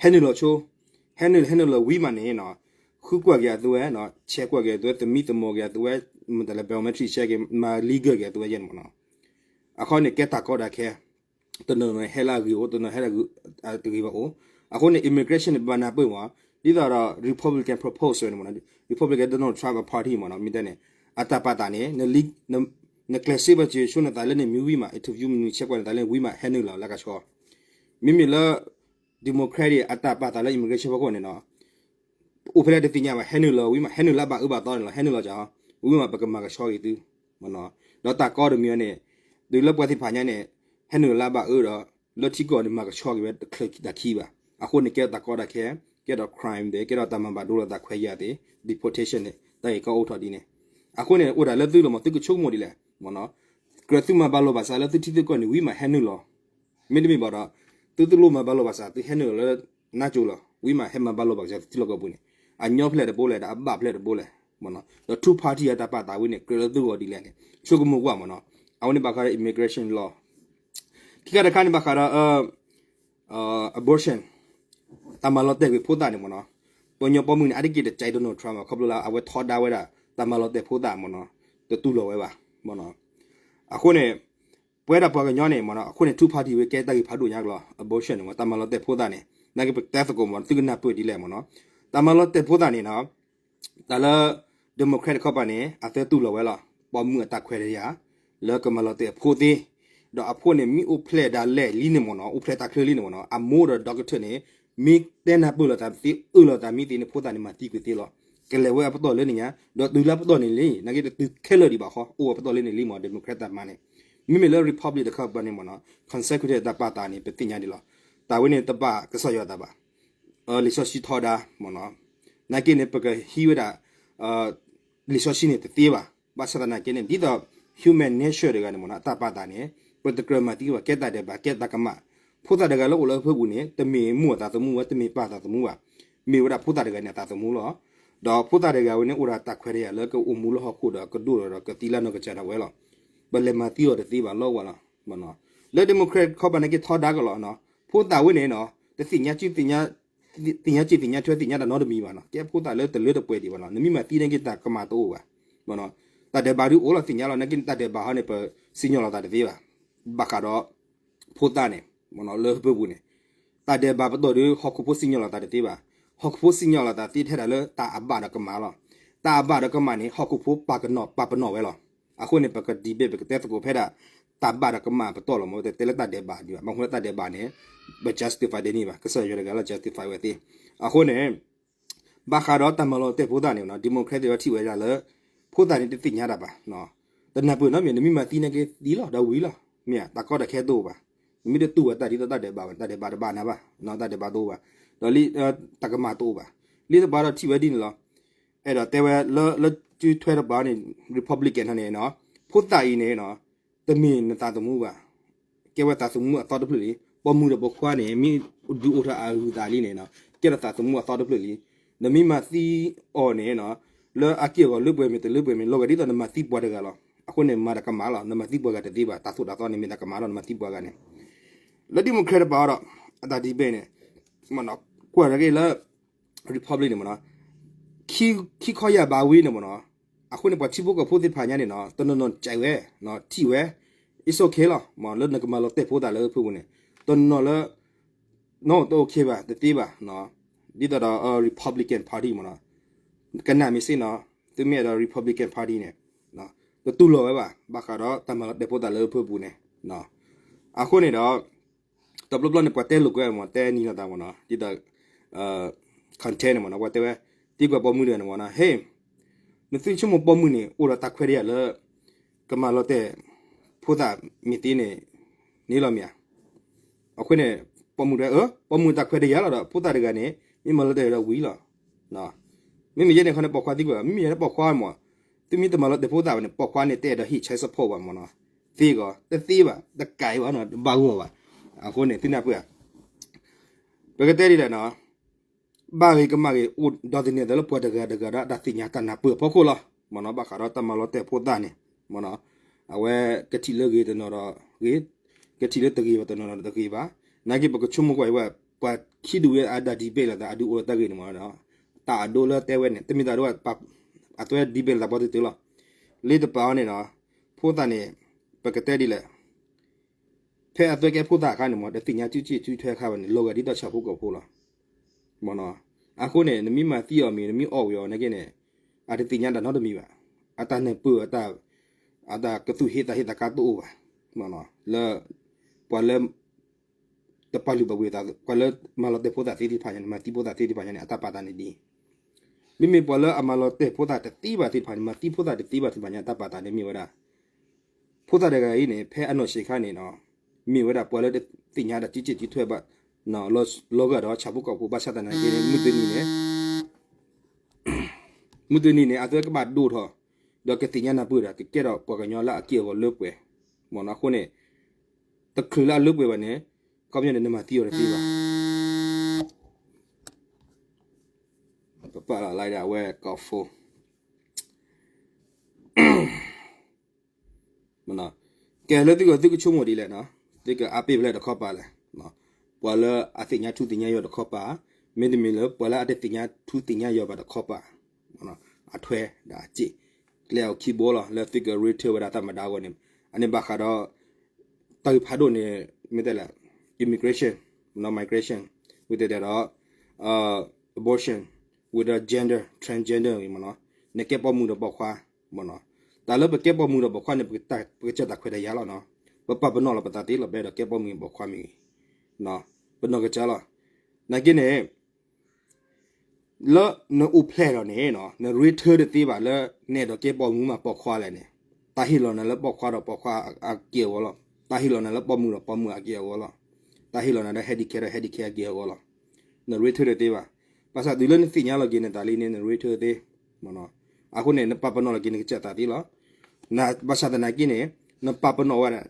ဟဲနုာ်လီၤဆိ, ဟဲနုာ် ဟဲနုာ်လီၤဝံၤမးန့ၣ်နီၤ, ဃုကွၢ်က့ၤအသုဝဲ, check ကွၢ်က့ၤအသုဝဲ, သမံသမိးက့ၤအသုဝဲ, မတၤလဲၣ် biometric check က့ၤ မၤ legal က့ၤအသုဝဲယဲန့ၣ်မ့ၢ်နီၤ, အခီန့ၣ်ကဲတၢ်ကီတၢ်ခဲ တနီၤနီၤဟဲလၢအဂ့ၤအိၣ်, တနီၤဟဲလၢအတဂ့ၤဘၣ်အိၣ်, အဃိန့ၣ် immigration န့ၣ် ပဘၣ်နၢ်ပၢၢ်မး, ဒ်သိးဒီး Republican proposal န့ၣ်မ့ၢ်နီၤ, Republican Donald Trump အ party မ့ၢ်နီၤ, မ့ၢ်တဲန့ၣ်, အတၢ်ပာ်သးန့ၣ် နကျဲးစ့ဘၣ်စၢၤဆိနသးလၢန့ၣ်မ့ၢ်ဝံၤမး interview မနုၤဆဲးကွၢ်နသးလၢဝံၤမး ဟဲနုာ်လီၤလၢကဆီ မ့မ့ၢ်လၢ Democrat အတၢ်ပာ်သးလၢ immigration ဖီခိၣ်န့ၣ်နီၤ အိၣ်ဖဲလဲၣ်တသ့ၣ်ညါဘၣ် ဟဲနုာ်လီၤဝံၤမး ဟဲနုာ်လၢအဘၣ်အၢဘၣ်သီန့ၣ်လီၤ ဟဲနုာ်လီၤကီ ဝံၤမး ပကမၤကဆှီက့ၤသု ဒီးတၢ်ကီတမံၤန့ၣ် တုၤလၢပှၤသ့ၣ်တဖၣ်ညါန့ၣ် ဟဲနုာ်လၢအဘၣ်အၢဒီး လၢထံကီၢ်န့ၣ် မၤကဆှီက့ၤဝဲတချုးတၢ်ခံဘၣ် အဃိန့ၣ် ကဲထီၣ်တၢ်ကီတၢ်ခဲ ကဲထီၣ် crime သ့ၣ် ကဲထီၣ်တၢ်မၤဘၣ်ဒိလီၤသးခွဲးယာ်သ့ၣ် deportation န့ၣ် တၢ်ဂ့ၢ်ကီအိၣ်ထီၣ်ဒ်န့ၣ် အဃိန့ၣ် အိၣ်ဒၣ်လၢသုလီၤမး သုကဆိကမိၣ်ဒ်လဲၣ် ကြၢးသုမၤဘၣ်လိာ်ဘၣ်စးလၢသုထံသုကီၢ်န့ၣ် ဝံၤမးဟဲနုာ်လီၤ မ့တမ့ၢ်ဘၣ်ဒီး သုတလိၣ်မၤဘၣ်လိာ်ဘၣ်စး သုဟဲနုာ်လီၤလၢ နါကၠိလီၤ ဝံၤမးဟဲမၤဘၣ်လိာ်ဘၣ်စး သုထံလီၢ်ကီၢ်ပူၤန့ၣ် အညီဖျဲၣ်တဘိလဲၣ် ဒီးအဘၣ်ဖျဲၣ်တဘိလဲၣ် ဒီး two party အတၢ်ပာ်သးဝံၤန့ၣ် ကြၢးလၢသုဂီၢ်ဒ်လဲၣ်န့ၣ် ဆိကမိၣ်ကွၢ်မးနီၤ အဝဲန့ၣ်ဘၣ်ဃးဒီး immigration law ခံခါတခါန့ၣ်ဘၣ်ဃးဒီး abortion တၢ်မၤလီၤတဲာ်ကွံာ်ဖိသၣ်န့ၣ်မးနီၤ ပှၤကညီပိာ်မုၣ်န့ၣ် အါတက့ၢ်တကဲ Donald Trump ဘၣ် ခီဖျိလၢအဝဲထီဒါဝဲဒၣ် တၢ်မၤလီၤတဲာ်ဖိသၣ်မးနီၤ တတူၢ်လိာ်ဝဲဘၣ် အဃိန့ၣ် ပဝဲဒၣ်ပှၤကညီန့ၣ်မးနီၤ အဃိန့ၣ် two party ဝဲကဲတၢ်ဂ့ၢ်ဖးဒိၣ်ညါကလီၤ abortion န့ၣ်မး တၢ်မၤလီၤတဲာ်ဖိသၣ်န့ၣ် နာ်က့ပတဲသကိးမး သုကနၢ်ပၢၢ်ဒ်လဲၣ်မးနီၤ တၢ်မၤလီၤတဲာ်ဖိသၣ်န့ၣ်နီၤ တၢ်လၢ Democrat တခီပၤန့ၣ် အသၢတူၢ်လိာ်ဝဲလီၤ ပိာ်မုၣ်အတၢ်ခွဲးတၢ်ယာ် လၢကမၤလီၤတဲာ်အဖိသ့ ဒီးအဖိန့ၣ် မ့ၢ်အိၣ်ဖျဲၣ်ဒၣ်လဲာ်လံန့ၣ်မးနီၤ အိၣ်ဖျဲၣ်တၢ်ချၢလံန့ၣ်မးနီၤ အမိၢ်ဒီး doctor န့ၣ် မ့ၢ်တဲနၢ်ပၢၢ်လိာ်သးသ့ အၢၣ်လီၤသးမ့ၢ်သ့န့ၣ် ဖိသၣ်န့ၣ်မၤသံကွံာ်သ့လီၤ ကလဲၤဝဲအပတီၢ်လၢန့ၣ်ညါ ဒီးတုၤလၢအပတီၢ်န့ၣ်လံ နာ်က့တတုၤခဲလၢာ်ဒံးဘၣ်ဃီ အိၣ်ဝဲပတီၢ်လၢန့ၣ်လံမး Democrat တၢ်မၤန့ၣ် မ့မ့ၢ်လၢ Republic တခီပၤန့ၣ်မးနီၤ consecutive တၢ်ပာ်သးန့ၣ် ပသ့ၣ်ညါဒ်လီၤ တၢ်ဝဲန့ၣ်တဘၣ်ကစီၣ်ယွၤသးဘၣ် လံာ်စီဆှံထီဒါမးနီၤ နာ်က့န့ၣ် ပကဟံးဝဲဒၣ် လံာ်စီဆှံန့ၣ်တသ့ဘၣ် ဘၣ်ဆၣ်သနာ်က့န့ၣ် ဒ်သိး human nature တဂၤန့ၣ်မးနီၤ အတၢ်ပာ်သးန့ၣ် ပတကြၢးမၤသံဘၣ် ကဲတၢ်ဒဲးဘး ကဲတၢ်ကမၣ် ဖိသၣ်တဂၤလၢအိၣ်လၢဟၢဖၢပူၤန့ၣ် တမ့ၢ်မိၢ်အသးသမူဝဲ တမ့ၢ်ပၢ်သးသမူဘၣ် မ့ၢ်ဝဲဒၣ်ဖိသၣ်တဂၤန့ၣ်အသးသမူလီၤ ဒီးဖိသၣ်တဂၤဝဲန့ၣ် အိၣ်ဒီးတၢ်ခွဲးတၢ်ယာ်လၢကအိၣ်မူလၢဟီၣ်ခိၣ်ဒီးကဒိၣ်ဒီးကသံလၢနီၢ်ကစၢ်ဒၣ်ဝဲလီၤ ပလဲၤမၤသံအီၤတသ့ဘၣ်လီၤဝဲလီၤ လၢ Democrat ခီပၤနာ်က့ထီဒါကလီၤ ဖိသၣ်ဝဲန့ၣ်နီၤ တသ့ၣ်ညါစု သ့ၣ်ညါစ့ၣ်သ့ၣ်ညါထွဲသ့ၣ်ညါတၢ်နီတမံၤဘၣ်နီၤ ကဲဖိသၣ်လၢတလၢတပှဲၤဒံးဘၣ်နီၤ နမ့ၢ်မၤသံနာ်က့တၢ်ကမၣ်တအိၣ်ဘၣ် တၢ်ဒဲးဘးဒုးအိၣ်လီၤသ့ၣ်ညါလီၤ နာ်က့တၢ်ဒဲးဘးဟီန့ၣ် ပစံၣ်ညီၣ်လီၤသးတသ့ဘၣ် ဘၣ်ဃးဒီး ဖိသၣ်န့ၣ် လၢဟၢဖၢပူၤန့ၣ် တၢ်ဒဲးဘးပတီၢ်ဒုး ဟီၣ်ခိၣ်ဖိစံၣ်ညီၣ်လီၤသးတသ့ဘၣ် ဟီၣ်ခိၣ်ဖိစံၣ်ညီၣ်လီၤသးသ့ထဲဒၣ်လၢတၢ်အဘၣ်ဒီးကမၣ်လီၤ တၢ်အဘၣ်ဒီးကမၣ်န့ၣ် ဟီၣ်ခိၣ်ဖိပာ်ကနီၤပာ်ပနီၣ်ဝဲလီၤ အဃိန့ၣ် ပက debate ပကတဲသကိးဖဲဒၣ် တၢ်ဘၣ်ဒီးကမၣ်ပတီၢ်လီၤ မ့ၢ်တတဲလၢတၢ်ဒဲးဘးဒံးဘၣ် ဘၣ်မနုၤလၢတၢ်ဒဲးဘးန့ၣ် ပ justify ဒ်န့ၣ်ဘၣ် ကစၢ်ယွၤတဂၤလၢ justify ဝဲသ့ အဃိန့ၣ် ဘၣ်ဃးဒီးတၢ်မၤလီၤတဲာ်ဖိသၣ်န့ၣ် Democrat သ့ၣ်ထံၣ်ဝဲဒၣ်လၢ ဖိသၣ်န့ၣ်တသ့ၣ်ညါတၢ်ဘၣ် တနၢ်ပၢၢ်နီတမံၤ နမ့ၢ်မၤသံနာ်က့သံလီၤဒီးဝံၤလီၤ မ့ၢ်ဧါ တၢ်ကီတၢ်ခဲတအိၣ်ဘၣ် နမ့ၢ်တတူၢ်ဝဲတၢ်ဒ်သိးတၢ်ဒဲးဘးဝဲ တၢ်ဒဲးဘးတဘၣ်နၤဘၣ် တၢ်ဒဲးဘးတအိၣ်ဘၣ် ဒီးလၢ တၢ်ကမၣ်တအိၣ်ဘၣ် လၢတပၤဒီးထံၣ်ဝဲဒ်န့ၣ်လီၤ အဲၣ်ဒိးတဲဝဲလၢ လၢစုထွဲတပၤန့ၣ် Republican န့ၣ် ဖိသၣ်အံၤန့ၣ် တမ့ၢ်နသးသမူဘၣ် ကဲဝဲသးသမူအသီတဖျၢၣ်လံ ပိာ်မုၣ်ဒီးပိာ်ခွါန့ၣ် မ့ၢ်ဒုးအိၣ်ထီၣ်အဂုၤအသးလံန့ၣ် ကဲထီၣ်သးသမူအသီတဖျၢၣ်လံ နမ့ၢ်မၤသံအီၤန့ၣ် လၢအက့ၢ်အဂီၤလၢပှဲၤမ့ၢ်တလၢပှဲၤမ့ၢ် လီၤဂာ်ဒ်သိးနမၤသံပှၤတဂၤလီၤ အဃိန့ၣ် မၤတၢ်ကမၣ်လီၤ နမၤသံပှၤဂၤတသ့ဘၣ် တၢ်သိၣ်တၢ်သီန့ၣ်မ့ၢ်တၢ်ကမၣ်လီၤ နမၤသံပှၤဂၤန့ၣ် လၢ Democrat တပၤဒီး အတၢ် debate န့ၣ် ကွၢ်တက့ၢ်လၢ Republic န့ၣ်မ့ၢ်နီၤ ခံခီယၢ်ဘးဝံၤန့ၣ်မ့ၢ်နီၤ အဃိန့ၣ် ပှၤထံဖိကီၢ်ဖိသ့ၣ်တဖၣ်ညါန့ၣ်နီၤ တနီၤနီၤကဲဝဲ ထံၣ်ဝဲ it's okay လီၤ လၢနကမၤလီၤတဲာ်ဖိသၣ်လၢဖုပူၤန့ၣ် တနီၤနီၤလၢ no တ okay ဘၣ် တသ့ဘၣ် ဒ်သိးဒီး Republican Party မ့ၢ်နီၤ ကနၣ်မ့ၢ်စ့ၢ်နီၤ သုမ့ၢ်အဲၣ်ဒိး Republican Party န့ၣ် တတူၢ်လိာ်ဝဲဘၣ် ဘၣ်ဃးဒီးတၢ်မၤလီၤတဲာ်ဖိသၣ်လၢဖုပူၤန့ၣ် အဃိန့ၣ်ဒီး တဘျီဘျီန့ၣ် ပှၤတဲလိာ်ကွဲမ့ၢ် တဲနံၤလိာ်သးမ့ၢ်နီၤ ဒ်သိး content န့ၣ်မ့ၢ်နီၤ ပှၤတဲဝဲ သံကွၢ်ပိာ်မုၣ်တဂၤန့ၣ်မ့ၢ်နီၤ ဟ့ နသုဆိကမိၣ်ပိာ်မုၣ်န့ၣ် အိၣ်ဒီးတၢ်ခွဲးတၢ်ယာ်လၢ ကမၤလီၤတဲာ် ဖိသၣ်မ့ၢ်သ့န့ၣ် န့ၣ်လီၤမ့ၢ်ဧါ အဃိန့ၣ် ပိာ်မုၣ်တဲ အၢ ပိာ်မုၣ်တၢ်ခွဲးတၢ်ယာ်လီၤဒီး ဖိသၣ်တဂၤန့ၣ် မ့ၢ်မၤလီၤတဲာ်ဒီးဝံၤလီၤ မ့မ့ၢ်ယဲန့ၣ်ခီန့ၣ် ပိာ်ခွါသံကွၢ် မ့မ့ၢ်ယဲန့ၣ်ပိာ်ခွါမ့ၢ် သုမ့ၢ်တမၤလီၤတဲာ်ဖိသၣ်ဘၣ်န့ၣ် ပိာ်ခွါန့ၣ်တအဲၣ်ဒိးဟ့ၣ် child support ဘၣ်မ့ၢ်နီၤ သ့ကီး တသ့ဘၣ် တကးအံၤဘၣ်နီၤ တဘၣ်ဂီၢ်ဘၣ် အဃိန့ၣ် သုနၢ်ပၢၢ်ဧါ ပကတဲဒ်လဲၣ်နီၤ ဘၣ်ဂ့ၤကမၣ်ဂ့ၤ အိၣ်ဒီးသန့ၤသးလၢပှၤတဂၤတဂၤဒီး အတၢ်သ့ၣ်ညါတၢ်နၢ်ပၢၢ်အဖီခိၣ်လီၤ မ့ၢ်နီၤ ဘၣ်ဃးဒီးတၢ်မၤလီၤတဲာ်ဖိသၣ်န့ၣ် မ့ၢ်နီၤ အဝဲကထံၣ်လၢဂ့ၤတနီၤဒီးဂ့ၤ ကထံၣ်လၢတဂ့ၤဘၣ်တနီၤဒီးတဂ့ၤဘၣ် နာ်က့ပကဆိကမိၣ်ကွၢ်အံၤဝဲ ပှၤခံဒူၣ်ဝဲအတၢ် debate လိာ်သး အဒုးအိၣ်လၢတၢ်ဂ့ၢ်န့ၣ်မ့ၢ်နီၤ တၢ်အဒိလၢတဲဝဲန့ၣ် တမ့ၢ်တၢ်ဒိ အသွဲ debate လိာ်သးပှၤတတုၤလီၤ လၢတပၤအီၤန့ၣ်နီၤ ဖိသၣ်န့ၣ် ပကတဲဒ်လဲၣ် ဖဲအသွဲကဲဖိသၣ်အခါန့ၣ်မ့ၢ် တသ့ၣ်ညါစုစ့ၣ်စုထွဲအခါဘၣ်န့ၣ် လီၤဂာ်ဒ်သိးဆၣ်ဖိကီၢ်ဖိလီၤ မ့ၢ်နီၤ အဃိန့ၣ် နမ့ၢ်မၤသံအီၤမ့ၢ် နမ့ၢ်အီၣ်ဝံၤအီၤနာ်က့န့ၣ် အတသ့ၣ်ညါတၢ်နီတမံၤဘၣ် အတၢ်နၢ်ပၢၢ် အတၢ်ကသူၣ်ဟ့သးဟ့သးကါတအိၣ်ဘၣ်, လၢ ပှၤလၢ တပာ်လုၢ်ပာ်ပှ့ၤသး ပှၤလၢမၤလီၤတဲာ်ဖိသၣ်သ့သ့ၣ်တဖၣ်ညါန့ၣ် မၤသံဖိသၣ်သ့သ့ၣ်တဖၣ်ညါန့ၣ် အတၢ်ပာ်သးန့ၣ်ဒ်အံၤ, မ့မ့ၢ်ပှၤလၢအမၤလီၤတဲာ်ဖိသၣ်တသ့ဘၣ်သ့ၣ်တဖၣ်န့ၣ် မၤသံဖိသၣ်တသ့ဘၣ်သ့ၣ်တဖၣ်ညါ အတၢ်ပာ်သးန့ၣ်မ့ၢ်ဝဲဒၣ် ဖိသၣ်တဂၤအံၤန့ၣ် ဖဲအနီၢ်ဆံးခါန့ၣ် မ့ၢ်ဝဲဒၣ်ပှၤလၢတသ့ၣ်ညါတၢ်ကံကံၢ်ကံထွဲဘၣ် လီၤဂာ်ဒီးဆၣ်ဖိကီၢ်ဖိ ဘၣ်ဆၣ်သနာ်က့န့ၣ် မုၢ်တနံၤန့ၣ် မုၢ်တနံၤန့ၣ် အသုကဘၣ်ဒိၣ်ထီၣ် ဒီးကသ့ၣ်ညါနၢ်ပၢၢ်ဒီး ကကဲထီၣ်ပှၤကညီလၢအက့ၢ်အဂီၤလၢပှဲၤ, မ့ၢ်နီၤ အဃိန့ၣ် တချုးလၢအလၢပှဲၤဘၣ်န့ၣ် ခီပညီန့ၣ် နမၤသံအီၤတသ့ဘၣ်. ပပာ်လီၤလၢဒၣ်အဝဲကီၢ်ဖိ ကဲလၢသုကသုကဆိကမိၣ်ဒ်လဲၣ်နီၤ, သုကအါပ့ၤဖဲလဲၣ်တခီပၤလဲၣ်, ပှၤလၢအသ့ၣ်ညါထူသ့ၣ်ညါယွၤတခီပၤ, မ့တမ့ၢ်လၢပှၤလၢအတသ့ၣ်ညါထူသ့ၣ်ညါယွၤဘၣ်တခီပၤ, အထွဲဒီးအစ့ၣ်, ကျဲအိၣ်ခံဘိလီၤ လၢသုကရ့ထၢဝဲဒၣ်တၢ်မၤဒါအဂီၢ်န့ၣ်, အန့ၣ်ဘၣ်ဃးဒီး တၢ်ဂ့ၢ်ဖးဒိၣ်န့ၣ် မ့ၢ်တဲလဲၣ် immigration, migration, ဝံၤတဲတဲဒီး abortion, ဝံၤဒီး gender, transgender မ့ၢ်နီၤ, နကဲပိာ်မုၣ်ဒီးပိာ်ခွါ မ့ၢ်နီၤ, တၢ်လၢပကဲပိာ်မုၣ်ဒီးပိာ်ခွါန့ၣ် ပကစၢ်တၢ်ခွဲးတၢ်ယာ်လီၤနီၤ, ပပာ်ပနီၣ်လီၤပသးသ့လီၤ ပအဲၣ်ဒိးကဲပိာ်မုၣ်ပိာ်ခွါမ့ၢ်ဂ့ၤ, ပနီၢ်ကစၢ်လီၤ, နာ်က့န့ၣ် လၢနအိၣ်ဖျဲၣ်ထီၣ်န့ၣ် နရ့ထၢတသ့ဘၣ်လၢ နအဲၣ်ဒိးကဲပိာ်မုၣ်မ့ၢ်ပိာ်ခွါလဲၣ်န့ၣ်, တၢ်ဟ့ၣ်လီၤနၤလၢပိာ်ခွါဒီးပိာ်ခွါအက့ၢ်အဂီၤလီၤ, တၢ်ဟ့ၣ်လီၤနၤလၢပိာ်မုၣ်ဒီးပိာ်မုၣ်အက့ၢ်အဂီၤလီၤ, တၢ်ဟ့ၣ်လီၤနၤလၢ handicap ဒီး handicap အက့ၢ်အဂီၤလီၤ, နရ့ထၢတသ့ဘၣ်, ဘၣ်ဆၣ်တုၤလၢနသ့ၣ်ညါလီၤက့ၤနသးလံန့ၣ် နရ့ထၢသ့, အဃိန့ၣ် နပာ်ပနီၣ်လီၤက့ၤနကစၢ်သးသ့လီၤ, ဘၣ်ဆၣ်သနာ်က့န့ၣ် နပာ်ပနီၣ်ဝဲဒၣ်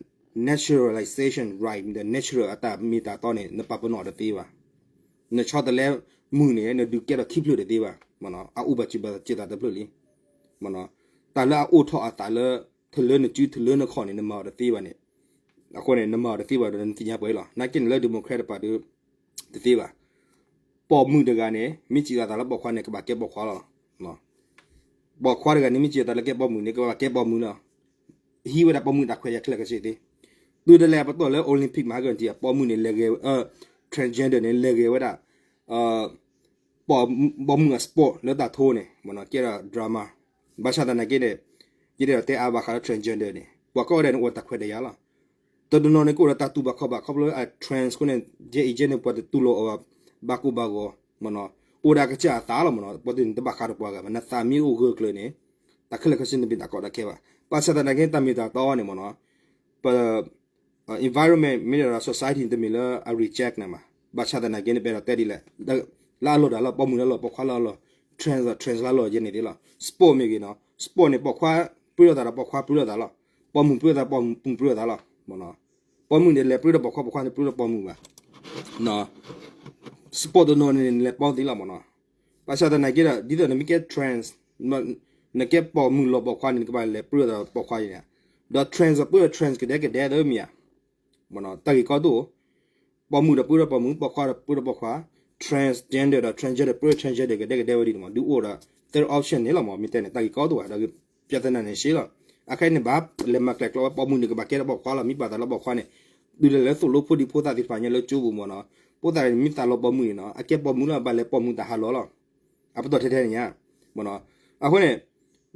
naturalization right ဒီး natural အတၢ်မ့ၢ်တၢ်တီန့ၣ် နပာ်ပနီၣ်တသ့ဘၣ်, နဆီတလဲမုၢ်န့ၣ် နဒုးကဲထီၣ်ခံဖျၢၣ်တသ့ဘၣ်, အအိၣ်ဘၣ်စံးဘၣ်စံးသးတဖျၢၣ်လံ, တၢ်လၢအအိၣ်ထီၣ်အသးလၢ ထလၢနစုထလၢနခီၣ်န့ၣ် နမၤအီၤတသ့ဘၣ်န့ၣ်, အဃိန့ၣ် နမၤအီၤတသ့ဘၣ်ဒီးနသ့ၣ်ညါပှဲၤလီၤ, နာ်က့န့ၣ်လၢ democrat တပၤဒီး တသ့ဘၣ်, ပိာ်မုၣ်တဂၤန့ၣ် မ့ၢ်စံးအသးလၢပိာ်ခွါန့ၣ် ကဘၣ်ကဲပိာ်ခွါလီၤ, ပိာ်ခွါတဂၤန့ၣ် မ့ၢ်စံးအသးလၢကဲပိာ်မုၣ်န့ၣ် ကဘၣ်ကဲပိာ်မုၣ်လီၤ, ဟံးဝဲဒၣ်ပိာ်မုၣ်တၢ်ခွဲးတၢ်ယာ်ခဲလၢာ်ခဲဆ့သ့, တုၤဒၣ်လဲာ်ပတီၢ်လၢ Olympic မဟါကတံၢ် ပိာ်မုၣ်န့ၣ် လဲၤဂဲၤ transgender န့ၣ် လဲၤဂဲၤဝဲဒၣ် ပိာ်မုၣ်အ sport လၢတၢ်ထိန့ၣ် မ့ၢ်နီၤ ကဲဒီး drama, ဘၣ်ဆၣ်သနာ်က့န့ၣ် ယအဲၣ်ဒိးတဲအါဘၣ်ဃးလၢ transgender န့ၣ် ပှၤကိးဂၤဒဲးန့ၣ် အိၣ်တၢ်ခွဲးတၢ်ယာ်လီၤ, တနီၤနီၤန့ၣ် ကအိၣ်ဒီးတၢ်တူၢ်ဘၣ်ခီၣ်ဘၣ် ခီဖျိလၢအ trans အဃိန့ၣ် ယဲအံၤယဲန့ၣ် ပှၤတတူၢ်လိာ်အီၤဘၣ် ဘၣ်ကိၢ်ဘၣ်ဂီၤ, မ့ၢ်နီၤ အိၣ်ဒီးအကစၢ်အသးလီၤ မ့ၢ်နီၤ ပှၤတန့ၣ်တဘၣ်ဃးဒီးပှၤဂၤဘၣ် နသးမ့ၢ်အိၣ်ဂၢၢ်ကျၢၤန့ၣ် တၢ်ခဲလၢာ်ခဲဆ့န့ၣ်တမ့ၢ်တၢ်ကီတၢ်ခဲဘၣ်, ဘၣ်ဆၣ်သနာ်က့ တၢ်မ့ၢ်တၢ်တီန့ၣ် မ့ၢ်နီၤ ပ environment မ့ၢ်ဒီး society န့ၣ် တမ့ၢ်လၢအ reject နၤမး, ဘၣ်ဆၣ်သနာ်က့န့ၣ် ပအဲၣ်ဒိးတဲဒ်လဲၣ်, လၢအလီၢ်တၢ်လီၢ် ပိာ်မုၣ်လၢအလီၢ် ပိာ်ခွါလၢအလီၢ် trans လၢ trans လၢအလီၢ်ယဲန့ၣ်သ့လီၤ, sport မ့ၢ်ဂ့ၤနီၤ sport န့ၣ် ပိာ်ခွါပြၢလိာ်သးဒီးပိာ်ခွါပြၢလိာ်သးလီၤ, ပိာ်မုၣ်ပြၢလိာ်သး ပိာ်မုၣ်ပြၢလိာ်သးလီၤ, ပိာ်မုၣ်န့ၣ်လဲၤပြၢဒီးပိာ်ခွါ ပိာ်ခွါန့ၣ်ပြၢဒီးပိာ်မုၣ်ဘၣ် sport တနီၤန့ၣ် နလဲၤပိာ်သ့လီၤမ့ၢ်နီၤ, ဘၣ်ဆၣ်သနာ်က့ဒီး ဒ်သိးနမ့ၢ်ကဲ trans နကဲပိာ်မုၣ်လီၤပိာ်ခွါန့ၣ် နကဘၣ်လဲၤပြၢဒီးပိာ်ခွါန့ၣ်, ဒီး trans ဒီးပြၢဒီး trans ကဒဲကဒဲသ့မ့ၢ်ဧါ, တၢ်ဂ့ၢ်ကီတအိၣ်, ပိာ်မုၣ်ဒီးပြၢဒီးပိာ်မုၣ် ပိာ်ခွါဒီးပြၢဒီးပိာ်ခွါ, transgender ဒီး transgender ပြၢ transgender ကဒဲကဒဲဝဲဒ်န့ၣ်မး ဒုးအိၣ်ဒီး third option န့ၣ်လီၤမး မ့ၢ်တဲန့ၣ် တၢ်ဂ့ၢ်ကီတအိၣ်ဘၣ် ဒီး ပြဿနာန့ၣ်ရှဲလီၤ, အခဲအံၤန့ၣ် ဘၣ်လဲၤမၤကျဲၤကျီဝဲ ပိာ်မုၣ်န့ၣ် ကဘၣ်ကဲဒီးပိာ်ခွါလီၤ မ့ၢ်ပာ်သးလၢပိာ်ခွါန့ၣ်, တုၤဒၣ်လဲာ်လၢသိၣ်လိဖိဒံဖိသၣ်သ့ၣ်တဖၣ်ညါလၢကၠိပူၤမ့ၢ်နီၤ, ဖိသၣ်န့ၣ် မ့ၢ်သးလီၤပိာ်မုၣ်န့ၣ်နီၤ အကဲပိာ်မုၣ်လီၤ ဘၣ်လဲၤပိာ်မုၣ်တၢ်ဟးလီၤလီၤ, အပတီၢ်ထဲထဲန့ၣ်ညါ, မ့ၢ်နီၤ, အဃိန့ၣ်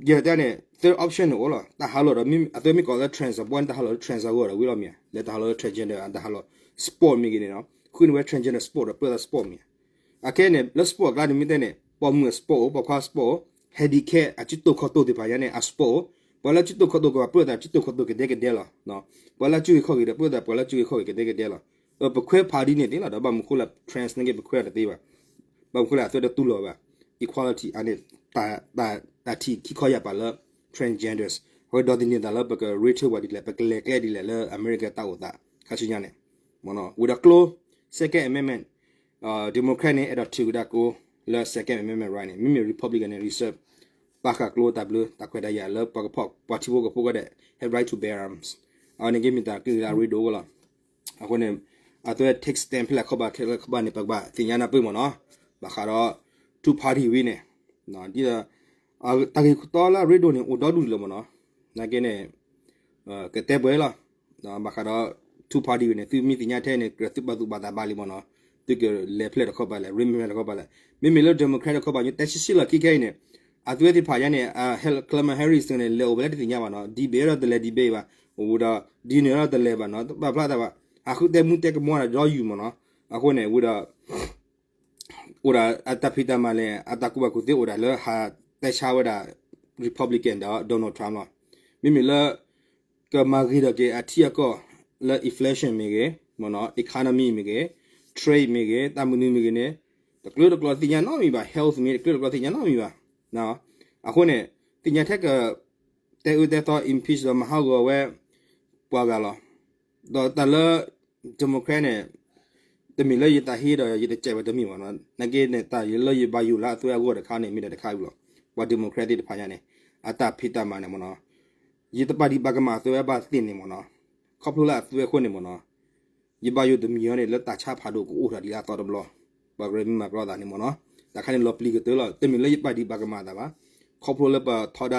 ယတဲန့ၣ် third option န့ၣ်အိၣ်လီၤ တၢ်ဟးလီၤဒီး အသုမ့ၢ်ကိးလၢ trans အပှၤန့ၣ် တၢ်ဟးလီၤလၢ trans အဂီၢ်ဒီးဝံၤလီၤမ့ၢ်ဧါ လဲၤတၢ်ဟးလီၤလၢ transgender တၢ်ဟးလီၤ sport မ့ၢ်ဂ့ၤန့ၣ်နီၤ ဃုန့ၢ်ဝဲ transgender sport ဒီးပြၢသး sport မ့ၢ်ဧါ, အခဲအံၤန့ၣ် လၢ sport အကျါန့ၣ် မ့ၢ်တဲန့ၣ် ပိာ်မုၣ်အ sport အိၣ် ပိာ်ခွါ sport အိၣ် handicap အစုတိာ်ခီၣ်တိာ်သ့ၣ်တဖၣ်ညါန့ၣ် အ sport အိၣ်, ပှၤလၢစုတိာ်ခီၣ်တိာ်ကဘၣ်ပြၢသးစုတိာ်ခီၣ်တိာ်ကဒဲကဒဲလီၤ, ပှၤလၢစုဂ့ၤခီၣ်ဂ့ၤဒီးပြၢသးပှၤလၢစုဂ့ၤခီၣ်ဂ့ၤကဒဲကဒဲလီၤ, ပခွဲးဖးဒ်န့ၣ်သ့လီၤ ဒီးဘၣ်မနုၤဃိလၢ trans န့ၣ်က့ ပခွဲးအီၤတသ့ဘၣ်, ဘၣ်မနုၤဃိလၢအသုတတူၢ်လိာ်ဘၣ် equality အန့ၣ် တၢ်ထံၣ်ခံခီယာ်ပာ်လၢ transgenders, အဝဲဒီးသန့ၤသးလၢပကရ့ထၢပှၤဒ်လဲၣ် ပကလဲၤကျဲဒ်လဲၣ်လၢအမဲရကၤတၢ်အိၣ်သး ခါဆူညါန့ၣ်, ဝံၤဒီးကျိ second amendment, democrat န့ၣ် အဲၣ်ဒိးထုးကဒါကျိ လၢ second amendment right န့ၣ် မ့မ့ၢ် republican န့ၣ် reserve, ပာ်ဃာ်ကျိတၢ်ဘျၢ တၢ်ခွဲးတၢ်ယာ်လၢပှၤကဖီၣ် ပှၤထံဖိကီၢ်ဖိကီးဒဲး have right to bear arms, အဝဲန့ၣ်က့မ့ၢ်တၢ်ကလုၢ်လၢအရ့ဒိၣ်ဝဲလီၤ, အဃိန့ၣ် အသု take stand ဖဲလဲၣ်ခီဘၣ် ခဲလၢာ်ခီဘၣ်န့ၣ် ပကဘၣ်သ့ၣ်ညါနၢ်ပၢၢ်မ့ၢ်နီၤ, ဘၣ်ဃးဒီး two party ဝံၤန့ၣ်, ဒ်သိး တၢ်ဂ့ၢ်ကီလၢအရ့ဒိၣ်န့ၣ် အိၣ်ဒီဒူၣ်လၢမ့ၢ်နီၤ, နာ်က့န့ၣ် ကတဲပှဲၤလီၤ, ဘၣ်ဃးဒီး two party ဝံၤန့ၣ် သုမ့ၢ်သ့ၣ်ညါထဲန့ၣ် ကြၢးသုပာ်သူၣ်ပာ်သးဘၣ်လံမ့ၢ်နီၤ, သုကလဲၤဖဲလဲၣ်တခီဘၣ်လဲၣ် ရ့မဲာ်တခီဘၣ်လဲၣ်, မ့မ့ၢ်လၢ democrat တခီဘၣ် ယတဲဆံးဆံးလီၤခံခဲအံၤန့ၣ်, အသုဝဲသ့ၣ်တဖၣ်ညါန့ၣ် Kamala Harris န့ၣ် လဲၤအိၣ်ဖဲလဲၣ်တသ့ၣ်ညါဘၣ်နီၤ, debate ဒီးတလဲၤ debate ဘၣ်, အိၣ်ဒီး dinner ဒီးတလဲၤဘၣ်နီၤ, တဘၣ်ဖျါတၢ်ဘၣ်, အဃုတဲမူတဲကမီၤဒီးဒီယူၢ်မ့ၢ်နီၤ, အဃိန့ၣ် ဝံၤဒီး အိၣ်ဒၣ်အတၢ်ဖံးတၢ်မၤလဲၣ် အတၢ်ကူၣ်ဘၣ်ကူၣ်သ့အိၣ်ဒၣ်လၢဟးတဲဆါဝဲဒၣ် Republican ဒီး Donald Trump လီၤ. မ့မ့ၢ်လၢ ကမၤဂ့ၤထီၣ်က့ၤအထံအကီၢ်လၢ inflation မ့ၢ်ဂ့ၤ, economy မ့ၢ်ဂ့ၤ, trade မ့ၢ်ဂ့ၤ, တၢ်မနုၤမ့ၢ်ဂ့ၤန့ၣ် တကျၢတကျီသ့ၣ်ညါနီတမံၤဘၣ်, health မ့ၢ်တကျၢတကျီသ့ၣ်ညါနီတမံၤဘၣ်. အဃိန့ၣ် သ့ၣ်ညါထဲက တဲအၢတဲသီ impeach ဒီးမၤဟးဂီၤဝဲ ပှၤဂၤလီၤ. ဒီးတၢ်လၢ Democrat န့ၣ် တမ့ၢ်လၢယတၢ်ဟ့ဒီးယတစဲးဝဲတမ့ၢ်ဘၣ်နီၤ, နာ်က့န့ၣ် တၢ်လၢယဘၣ်ယိၣ်လၢအသုဝဲအဂီၢ်တခါန့ၣ် မ့ၢ်ဒၣ်တခါအံၤလီၤ. ပှၤ Democrat သ့ၣ်တဖၣ်ညါန့ၣ် အတၢ်ဖံးတၢ်မၤန့ၣ်မ့ၢ်နီၤ, ယတပာ်ဒံးပာ်ကမၣ်အသုဝဲဘၣ်သ့ၣ်န့ၣ်မ့ၢ်နီၤ, ခီဖျိလၢအသုဝဲအဃိန့ၣ်မ့ၢ်နီၤ ယဘၣ်ယိၣ်တမံၤအံၤန့ၣ် လၢတၢ်ဆါဖးဒိၣ်ကအိၣ်ထီၣ်ဒ်လၢအသီတဘျီ, ပှၤကရၢမ့ၢ်မၤကရီသးန့ၣ်မ့ၢ်နီၤ, တၢ်ခါန့ၣ်လီၤပျံၤကတၢၢ်လီၤ. တမ့ၢ်လၢယပာ်ဒံးပာ်ကမၣ်သးဘၣ်, ခီဖျိလၢပထီဒါ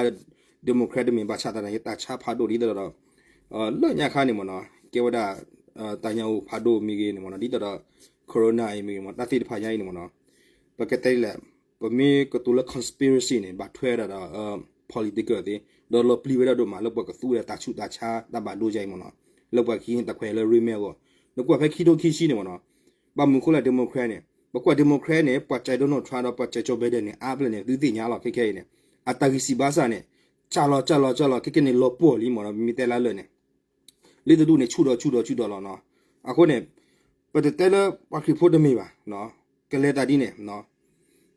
Democrat တမ့ၢ်ဘၣ်ဆၣ်သနာ်က့ တၢ်ဆါဖးဒိၣ်ဒ်သိးဒီး လၢညါခါန့ၣ်မ့ၢ်နီၤ ကဲဝဲဒၣ် တၢ်ညါအိၣ်ဖးဒိၣ်မ့ၢ်ဂ့ၤန့ၣ်မ့ၢ်နီၤ, ဒ်သိးဒီး corona အံၤမ့ၢ်ဂ့ၤမ့ၢ် တၢ်သ့ၣ်တဖၣ်ညါအံၤန့ၣ်မ့ၢ်နီၤ, ပကတဲဒ်လဲၣ်, ပမ့ၢ်ကတိၤလၢ conspiracy န့ၣ် ဘၣ်ထွဲဒၣ်ဒီး political သ့ၣ်, ဒီးလီၤပျံၤဝဲဒၣ်ဒိၣ်မးလၢပှၤကသူဝဲဒၣ်တၢ်ဆူးတၢ်ဆါ တၢ်ဘၣ်ဒိယါအံၤမ့ၢ်နီၤ, လၢပှၤကဟံးန့ၢ်တၢ်ခွဲးလၢ ရ့မဲအဂီၢ်, နကွၢ်ဖဲခံထိခံဆံန့ၣ်မ့ၢ်နီၤ, ဘၣ်မနုၤအဃိလဲၣ် Democrat န့ၣ်, ပကွၢ် Democrat န့ၣ် ပှၤစဲး Donald Trump ဒီးပှၤစဲး Joe Biden န့ၣ် အါဖျၢၣ်န့ၣ် သုသ့ၣ်ညါလီၤ ခဲခဲအံၤန့ၣ်, အတၢ်ဂံၢ်စၢ်ဘါစၢ်န့ၣ် စၢ်လီၤစၢ်လီၤစၢ်လီၤ ခဲခဲန့ၣ် လီၤပှီၢ်လံမ့ၢ်နီၤ, မ့ၢ်တဲလၢလၢာ်န့ၣ် လၢတဒူၣ်န့ၣ် ဆူၣ်ဒီးဆူၣ်ဒီးဆူၣ်ဒီးလီၤနီၤ. အဃိန့ၣ် ပတတဲလၢပှၤခရံာ်ဖိတမ့ၢ်ဘၣ်, ကလဲၤတၢ်ဒ်န့ၣ်, ဒ်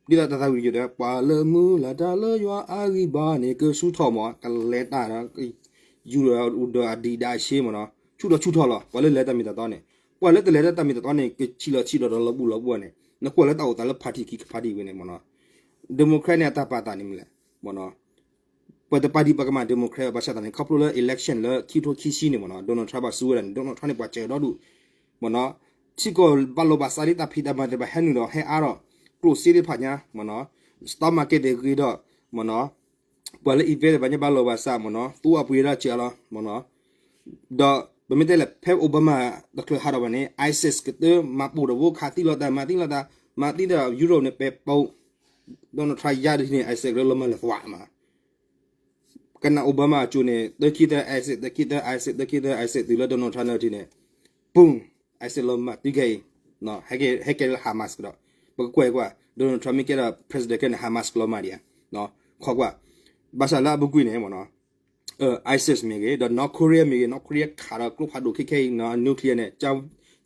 သိးတၢ်သးဝံၣ်တယိာ်တဲ ပှၤလၢမုၢ်လၢ်တၢ်လၢယွၤအဂံၢ်ဘါန့ၣ် ကဆူၣ်ထီၣ်မး ကလဲၤတၢ်ဒီး ယူၤဒီးအဒံးဒၣ်အဆ့မ့ၢ်နီၤ, ဆူၣ်ထီၣ်ဆူၣ်ထီၣ်လီၤ ပှၤလၢလဲၤတၢ်မ့ၢ်တၢ်တီန့ၣ်, ပှၤလၢတလဲၤတၢ်မ့ၢ်တၢ်တီန့ၣ် ကဆံးလီၤဆံးဒီးဒီးလီၤဘူးလီၤဘူးန့ၣ်, နကွၢ်လၢတၢ်အိၣ်သးလၢ party ခံ party ဝဲန့ၣ်မ့ၢ်နီၤ, Democrat န့ၣ် အတၢ်ပာ်သးန့ၣ်မ့ၢ်လဲၣ်, ပတပာ်ဒံးပာ်ကမၣ် Democrat ဘၣ်ဆၣ်သနာ်က့ ခီဖျိလၢ election လၢခံထိခံဆံန့ၣ်မ့ၢ်နီၤ Donald Trump ဘၣ်စူဝဲဒၣ်န့ၣ် Donald Trump န့ၣ် ပှၤစၢၤဒီဒူၣ်, မ့ၢ်နီၤ, ထံကီၢ်ဘၣ်လိာ်ဘၣ်စးလံ တၢ်ဖံးတၢ်မၤသ့ၣ်တဖၣ်ဟဲနုာ်ဒီးဟဲအါထီၣ်, ကျိၣ်စ့သ့ၣ်တဖၣ်ညါ, မ့ၢ်နီၤ, stock market သ့ၣ်ဂ့ၤဒီး, မ့ၢ်နီၤ, ပှၤလၢ invest သ့ၣ်တဖၣ်ညါဘၣ်လိာ်ဘၣ်စး မ့ၢ်နီၤ သူအပှ့ၤဒီးစၢၤလီၤ, မ့ၢ်နီၤ, ဒီးပမ့ၢ်တဲလဲၣ် ဖဲ Obama တချုးဟးထီၣ်ဘၣ်န့ၣ် ISIS ကတၢၢ် မၤပိာ်တဘိ ခးသံလိာ်သး မၤသံလိာ်သး, မၤသံဒီး Europe န့ၣ် ပဲာ်ပိာ်, Donald Trump ယါဒ်န့ၣ် ISIS လၢလီၤမၢ်လၢသွးမး, ကနၣ် Obama အစိၤန့ၣ် သၢခံသၢ ISIS သၢခံသၢ ISIS သၢခံသၢ ISIS တုၤလၢ Donald Trump နုၤထံၣ်န့ၣ်, ပူၤ, ISIS လီၤမၢ်တုၤခဲအံၤ, ဟဲကဲလၢ Hamas ကဒီး, ပကကွၢ်ကွၢ် Donald Trump မ့ၢ်ကဲဒီး president ခဲန့ၣ် Hamas ကလီၤမၢ်ဒံးဧါ, ခီကွၢ်, ဘၣ်ဆၣ်လၢအပူၤကွံာ်န့ၣ်မ့ၢ်နီၤ ISIS မ့ၢ်ဂ့ၤ ဒီး North Korea မ့ၢ်ဂ့ၤ North Korea ခးဒီးကျိဖးဒိၣ်ခဲခဲအံၤ nuclear န့ၣ်,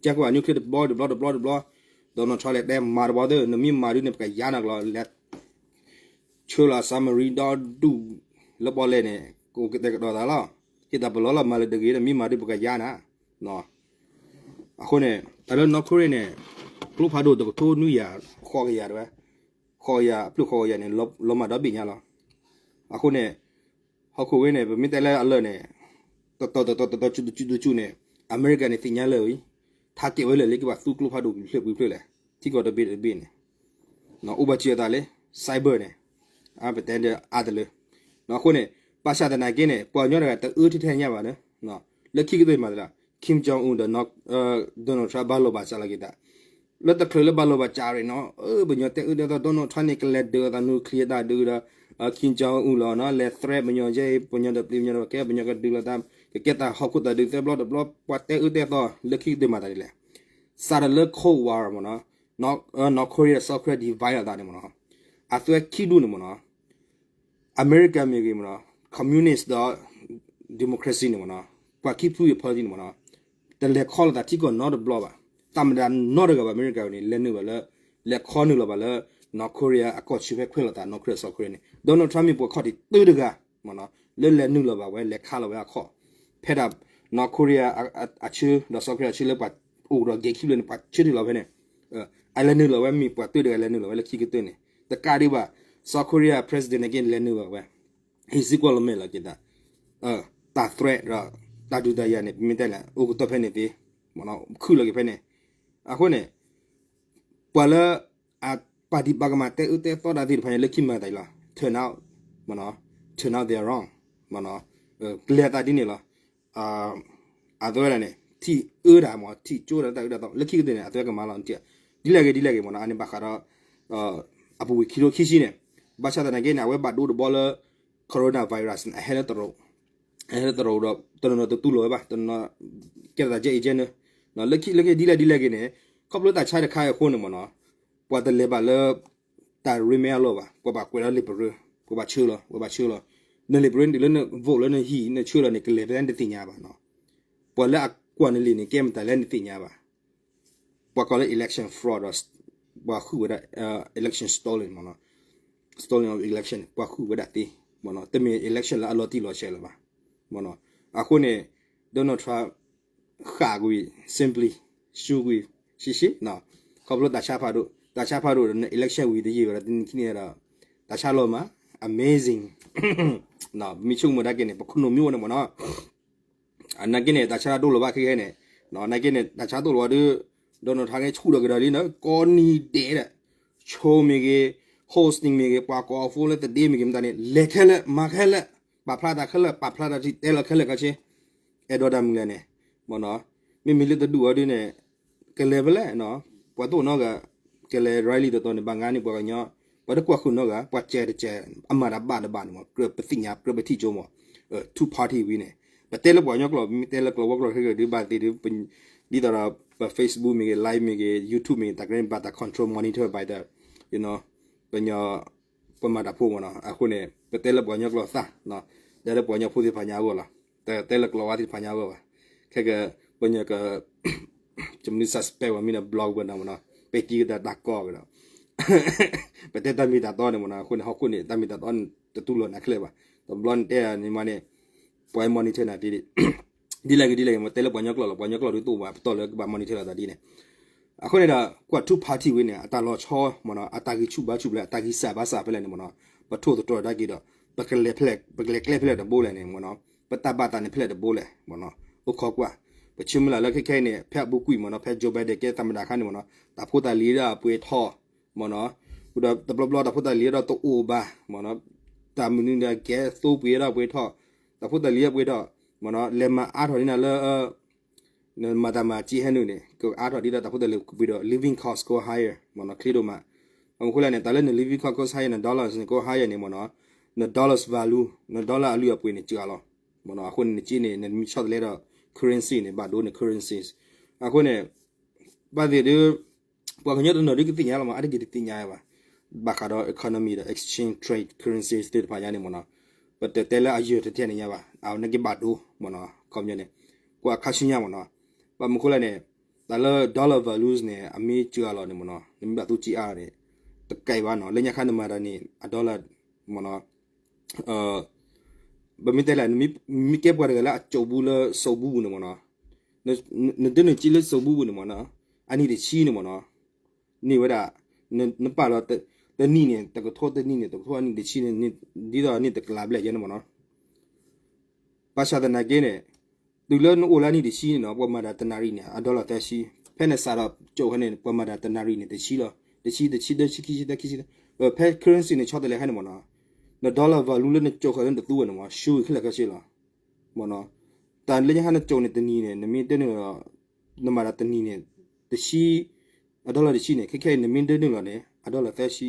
ကကွၢ် nuclear တဘျီတဘျီတဘျီတဘျီ, Donald Trump လဲၤတဲမၤတဘျီသ့ၣ် နမ့ၢ်မၤဒုးန့ၣ် ပကယါနၤကလီၤ လဲၤ ဆှၢလီၤ submarine ဒီဒူၣ် လၢပီၣ်လဲၣ်န့ၣ် ကအိၣ်ကတဲာ်ကတီၤသးလီၤ, ဟ့ၣ်တၢ်ပလီၢ်လီၤ မၤလၢတဂ့ၤ နမ့ၢ်မၤဒုးပကယါနၤ, အဃိန့ၣ် တၢ်လၢ North Korea န့ၣ် ကျိဖးဒိၣ်တကထိနွံကယၤ ဃိးကယၤတဝဲ, ဃိးကယၤ အဖျၢၣ်ဃိးကယၤန့ၣ် လီၤမၢ်ဒီဘ့ၣ်ညါလီၤ, အဃိန့ၣ် ဟီၣ်ခိၣ်ဝဲန့ၣ် ပမ့ၢ်တဲလၢအလၢာ်န့ၣ် တတီၤတတီၤတတီၤ စုတစုတစုန့ၣ် အမဲရကၤန့ၣ်သ့ၣ်ညါလၢာ်ဝံၤ ထးကဲးဝဲလၢာ်လၢကဘၣ်သူကျိဖးဒိၣ်ပူၤဖျၢၣ်ပူၤဖျၢၣ်လဲၣ် ထံကီၢ်တဘ့ၣ်တဘ့ၣ်န့ၣ် အိၣ်ဘၣ်စၢၤအသးလၢ cyber န့ၣ် ပတဲဒၣ်အါတလၢ အဃိန့ၣ် ဘၣ်ဆၣ်သနာ်က့န့ၣ် ပှၤကညီတဂၤတအၢထဲထဲညါဘၣ်န့ၣ် လၢခံကတၢၢ်မၤသး Kim Jong Un ဒီး Donald Trump ဘၣ်လိာ်ဘၣ်စးလီၤက့ၤသး လၢတချုးလၢဘၣ်လိာ်ဘၣ်စးရ့ၣ်နီၤ ပညီတဲအၢတဲသီ Donald Trump န့ၣ် ကလဲၤဒုးအသး nuclear တၢ်ဒုးဒီး Kim Jong Un လီၤနီၤ လဲၤ threat ပညီယဲ ပညီတပျံၤပညီတကဲ ပညီကဒုးလိာ်သး ကကဲတၢ်ဟီၣ်ခိၣ်တၢ်ဒုးသၢဘျီတဘျီ ပှၤတဲအၢတဲသီ လၢခံကတၢၢ်မၤသးဒ်လဲၣ် စးထီၣ်လၢ Cold War မ့ၢ်နီၤ North Korea ဒီး South Korea divide လိာ်သးန့ၣ်မ့ၢ်နီၤ အသွဲခံဒူၣ်န့ၣ်မ့ၢ်နီၤ အမဲရကၤမ့ၢ်ဂ့ၤမ့ၢ်နီၤ communist ဒီး democracy န့ၣ်မ့ၢ်နီၤ ပှၤခံဖုအံၤ policy န့ၣ်မ့ၢ်နီၤ တလဲၤခီလိာ်သးထံကီၢ်နီတဘျီဘၣ် တၢ်မတၤနီတဂၤဘၣ် အမဲရကၤန့ၣ် လဲၤနုာ်ဘၣ်လၢ လဲၤခီနုာ်လီၤဘၣ်လၢ North Korea အကီၢ်ဆၢဖဲခွဲးလိာ်သး North Korea South Korea န့ၣ် Donald Trump မ့ၢ်ပှၤခီၣ်ထံးတုၤတဂၤ မ့ၢ်နီၤ လၢလဲၤနုာ်လီၤဘၣ်ဝဲ လဲၤခးလီၤဝဲအခီၣ် ဖဲဒၣ် North Korea အဆၢဒီး South Korea အဆၢလၢပှၤအိၣ်ဒီး gatekeeper န့ၣ် ပှၤဆၢထၢၣ်လီၤဖဲန့ၣ် အလဲၤနုာ်လီၤဝဲမ့ၢ်ပှၤတုၤတဂၤလဲၤနုာ်လီၤဝဲလၢခံကတၢၢ်န့ၣ် တကးဒံးဘၣ် South Korea president န့ၣ်က့လဲၤနုာ်ဘၣ်ဝဲ ဟံးစံကွၢ်လီၤမဲာ်လီၤက့ၤသး တၢ် threat ဒီး တၢ်ဒုးတၢ်ယၤန့ၣ် ပမ့ၢ်တဲလဲၣ် အိၣ်ကတၢၢ်ဖဲန့ၣ်သ့ ခုၣ်လီၤက့ၤဖဲန့ၣ် အဃိန့ၣ် ပှၤလၢ အပာ်ဒံးပာ်ကမၣ်တဲအၢတဲသီတၢ်သ့ၣ်တဖၣ်န့ၣ် လၢခံမၤသးအံၤလီၤ turn out, turn out they're wrong, လဲၤသးဒ်န့ၣ်လီၤ အသဝဲဒၣ်န့ၣ် ထံၣ်အၢတၢ်မ့ၢ် ထံၣ်ကၠိတၢ်တၢ်အၢတၢ်သီ လၢခံကတၢၢ်န့ၣ် အသဝဲကမၤလီၤ ဒ်လဲၣ်ဂ့ၤ ဒ်လဲၣ်ဂ့ၤမ့ၢ်နီၤ အန့ၣ်ဘၣ်ဃးဒီး အပူၤဝံၤခံထိခံဆံန့ၣ် ဘၣ်ဆၣ်သနာ်က့န့ၣ် အဝဲဘၣ်ဒိတဘီလၢ coronavirus န့ၣ် အဟဲလၢတရူး, အဟဲလၢတရူးဒီး တနီၤနီၤတတူၢ်လိာ်ဝဲဘၣ်, တနီၤနီၤ ကဲသးကဲ agent န့ၣ်, လၢခံလၢက့ ဒ်လဲၣ်ဒ်လဲၣ်ဂ့ၤန့ၣ် ခီဖျိတၢ်ဆါတခါအံၤအဃိန့ၣ်မ့ၢ်နီၤ, ပှၤတလဲၤဘၣ်လၢ တၢ်ရ့မဲအလီၢ်ဘၣ်, ပှၤဘၣ်ကွဲးဒီးလံာ်ပရၢ, ပှၤဘၣ်ဆှၢလီၤ, ပှၤဘၣ်ဆှၢလီၤ, နလံာ်ပရၢန့ၣ် တုၤလၢန vote လၢနဟံၣ် နဆှၢလီၤန့ၣ် ကလဲၤဖဲလဲၣ်နတသ့ၣ်ညါဘၣ်နီၤ, ပှၤလၢအကွၢ်နလံာ်န့ၣ် ကဲမတၤလဲၣ်နတသ့ၣ်ညါဘၣ် ပှၤကိးလၢ election fraud ဒီး ပှၤဃုာ်ဝဲဒၣ် election stolen မ့ၢ်နီၤ, stolen of election ပှၤဃုာ်ဝဲဒၣ်သ့, မ့ၢ်နီၤ, တမ့ၢ် election လၢအလီၤတံၢ်လီၤဆဲးလၢၤဘၣ်, မ့ၢ်နီၤ, အဃိန့ၣ် Donald Trump ဃၣ်ကွံာ် simply ရှုံးကွံာ် ရှဲရှဲ, ခီဖျိတၢ်ဆါဖးဒိၣ်, တၢ်ဆါဖးဒိၣ်ဒီး election ဝံၤတယံာ်ဝဲဒီး တနံၤခံန့ၣ်ဒီး တၢ်ဆါလီၤမး amazing, ပမ့ၢ်ဆိကမိၣ်ဒၣ်က့န့ၣ် ပခိၣ်နူာ်မ့ၢ်အိၣ်န့ၣ်မ့ၢ်နီၤ နာ်က့န့ၣ် တၢ်ဆါတအိၣ်လၢၤဘၣ်ခဲခဲန့ၣ်, နာ်က့န့ၣ် တၢ်ဆါတအိၣ်လၢၤဘၣ်ဒီး Donald Trump က့ဆူၣ်ဒီးကဒီးလံနီၤ ကိးနံၤဒဲးဒီး show မ့ၢ်ဂ့ၤ hosting မ့ၢ်ဂ့ၤ ပှၤကိး phone လၢတဒ့မ့ၢ်ဂ့ၤ မတၤန့ၣ် လဲၤခဲလၢာ် မၤခဲလၢာ် ပာ်ဖျါတၢ်ခဲလၢာ် ပာ်ဖျါတၢ်ထံတဲလီၤခဲလၢာ်ခဲဆ့ အဲၣ်ဒိးတၢ်မုၢ်လၢ်န့ၣ်, မ့မ့ၢ်လၢတဒူၣ်အီၤဒ်န့ၣ် ကလဲၤဖဲလဲၣ်, ပှၤတအိၣ်နီတဂၤ ကလဲၤ rally တီတီန့ၣ် ဘၣ်ငါန့ၣ် ပှၤကညီ ပှၤတကွၢ်ဃုာ်နီတဂၤ ပှၤစဲးတစဲး အမၤတၢ်ဘၣ်တဘၣ်န့ၣ်မ့ၢ် ကြၢးပသ့ၣ်ညါ ကြၢးပထံၣ်ကၠိမ့ၢ် two party ဝံၤန့ၣ်, ပတဲလၢပှၤကညီကျိာ် မ့ၢ်တဲလၢကျိာ်ဝဲကျိာ်ခဲကဒုးဘၣ်သ့ၣ်ဒုး ဒ်သိးဒီး ပ Facebook မ့ၢ်ဂ့ၤ live မ့ၢ်ဂ့ၤ YouTube မ့ၢ်ဂ့ၤ တၢ်ကရၢန့ၣ် ဘၣ်တၢ် control monitor by the, ပညီ ပမၤတၢ်ဖိမ့ၢ်နီၤ အဃိန့ၣ် ပတဲလၢပှၤကညီကျိာ်သၣ်, တဲလၢပှၤကညီဖိသ့ၣ်တဖၣ်ညါအဂီၢ်လီၤ, တဲလၢကျိာ်ဝါသ့ၣ်တဖၣ်ညါအဂီၢ်ဘၣ်, ခဲက ပညီက ကမနုၤ suspect ဝဲမ့ၢ်ဒီး block ဝဲနီၤမ့ၢ်နီၤ, ပဲာ်ကံကတၢၢ်တၢ်ကီကဒီး ပတဲတၢ်မ့ၢ်တၢ်တီန့ၣ်မ့ၢ်နီၤ, အဃိန့ၣ် ဟီၣ်ခိၣ်န့ၣ် တၢ်မ့ၢ်တၢ်တီန့ၣ် တတူၢ်လိာ်နၤခဲလၢာ်ဘၣ်, တဘျီန့ၣ်တဲန့ၣ်မ့ၢ်န့ၣ် ပှၤ monitor နၤဒ်လဲၣ်ဂ့ၤဒ်လဲၣ်ဂ့ၤ မ့ၢ်တဲလၢပှၤကညီကျိာ်လီၤ, ပှၤကညီကျိာ်ဒုးတအိၣ်ဘၣ် ပတီၢ်လၢကဘၣ် monitor လီၤသးဒ်န့ၣ်, အဃိန့ၣ်ဒီး ကွၢ် two party ဝံၤန့ၣ် အတၢ်လီၤဆီမ့ၢ်နီၤ အတၢ်ဂံၢ်ဆူၣ်ဘါဆူၣ်ဖဲလဲၣ် အတၢ်ဂံၢ်စၢ်ဘါစၢ်ဖဲလဲၣ်န့ၣ်မ့ၢ်နီၤ, ပထိၣ်သတြီၤတၢ်က့ၤဒီး ပကလဲၤဖဲလဲၣ် ပကလဲၤကျဲဖဲလဲၣ်တဘိလဲၣ်န့ၣ်မ့ၢ်နီၤ, ပတၢ်ဘၣ်သးန့ၣ်ဖဲလဲၣ်တဘိလဲၣ်မ့ၢ်နီၤ, အိၣ်ခိးကွၢ်, ပဆၢမုၢ်လၢ်လၢခဲခဲအံၤန့ၣ် ဖဲအပူၤကွံာ်မ့ၢ်နီၤ ဖဲ Joe Biden ကဲ သမ္မတ အခါန့ၣ်မ့ၢ်နီၤ တၢ်ဖိတၢ်လံၤဒီးအပှ့ၤထီၣ် မ့ၢ်နီၤ, ဒီးတဘျီဘျီတၢ်ဖိတၢ်လံၤဒီးတအိၣ်ဘၣ် မ့ၢ်နီၤ, တၢ်မနုၤန့ၣ် ကဲသိပှ့ၤဒီးပှ့ၤထီၣ်, တၢ်ဖိတၢ်လံၤအပှ့ၤထီၣ် မ့ၢ်နီၤ, လဲၤမၤအါထီၣ်န့ၢ်နၤလၢ နမၤတၢ်မၤစ့ဟဲနုာ်န့ၣ် ကအါထီၣ်ဒ်ဒီးတၢ်ဖိတၢ်လံၤကပှ့ၤဒီး living cost ကအိၣ် higher မ့ၢ်နီၤ ချ့ဒိၣ်မး, ဘၣ်မနုၤအဃိလဲၣ်န့ၣ် တၢ်လၢန living cost ကအိၣ် higher န dollars န့ၣ် ကအိၣ် higher န့ၣ်မ့ၢ်နီၤ, န dollars value န dollar အလုၢ်အပှ့ၤန့ၣ်စှၤလီၤ, မ့ၢ်နီၤ, အဃိန့ၣ် နစ့န့ၣ် နမ့ၢ်ဆီတလဲဒီး currency န့ၣ် ဘၣ်ဒိန currencies, အဃိန့ၣ် ဘၣ်သ့ၣ်ဒုး ပှၤကညီတနီၤဒုးကသ့ၣ်ညါလီၤမး အါတက့ၢ်တသ့ၣ်ညါဘၣ်, ဘၣ်ဃးဒီး economy ဒီး exchange trade currencies သ့ၣ်တဖၣ်ညါန့ၣ်မ့ၢ်နီၤ, ပတတဲလၢအယၢၢ်တထဲန့ၣ်ညါဘၣ် အဝဲန့ၣ်ကဘၣ်ဒိ မ့ၢ်နီၤ, ခီပညီန့ၣ် ကွၢ်ခါဆူညါမ့ၢ်နီၤ, ဘၣ်မနုၤအဃိလဲၣ်န့ၣ် တၢ်လၢ dollar values န့ၣ် အမ့ၢ်စှၤလီၤန့ၣ်မ့ၢ်နီၤ နမ့ၢ်ဘၣ်သူစ့အါန့ၣ် တကဲဘၣ်နီၤ လၢညါခါနမၤတၢ်န့ၣ် အ dollar မ့ၢ်နီၤ ပမ့ၢ်တဲလဲၣ် နမ့ၢ်ကဲပှၤတဂၤလၢအကိာ်ဘုလၢစိာ်ဘုပူၤန့ၣ်မ့ၢ်နီၤ, နဒိးန့ၢ်စ့လၢစိာ်ဘုပူၤန့ၣ်မ့ၢ်နီၤ, အနံၣ်တဆံန့ၣ်မ့ၢ်နီၤ, န့ၢ်ဝဲဒၣ် နပာ်လီၤတနံၣ်န့ၣ် တကထိ တနံၣ်န့ၣ် တကထိ အနံၣ်တဆံန့ၣ် ဒ်သိးန့ၢ်တကလးဘျဲၣ်ယဲန့ၣ်မ့ၢ်နီၤ, ဘၣ်ဆၣ်သနာ်က့န့ၣ် တုၤလၢနအိၣ်လၢအနံၣ်တဆံန့ၣ်နီၤ ပှၤမၤတၢ်တနၣ်ရံၣ်န့ၣ် အ dollar သၢဆံ, ဖဲနစးထီၣ်ကိာ်ခါန့ၣ် ပှၤမၤတၢ်တနၣ်ရံၣ်န့ၣ် တဆံလီၤ, တဆံ တဆံ တဆံခံဆံ သၢဆံ, ဖဲ currency န့ၣ် ဆီတလဲခါန့ၣ်မ့ၢ်နီၤ, န dollar value လၢနကိာ်ခါလၢနတသူဝဲန့ၣ်မ့ၢ် ဆူခဲလၢာ်ခဲဆ့လီၤ, မ့ၢ်နီၤ, တၢ်လၢညါခါနကိာ်န့ၣ်တနံၤန့ၣ် နမ့ၢ်တဲန့ၣ်ဒီး နမၤတၢ်တနံၤန့ၣ် တဆံ, အ dollar တဆံန့ၣ် ခဲခဲအံၤ နမ့ၢ်ဒၢနုာ်လီၤန့ၣ် အ dollar သၢဆံ,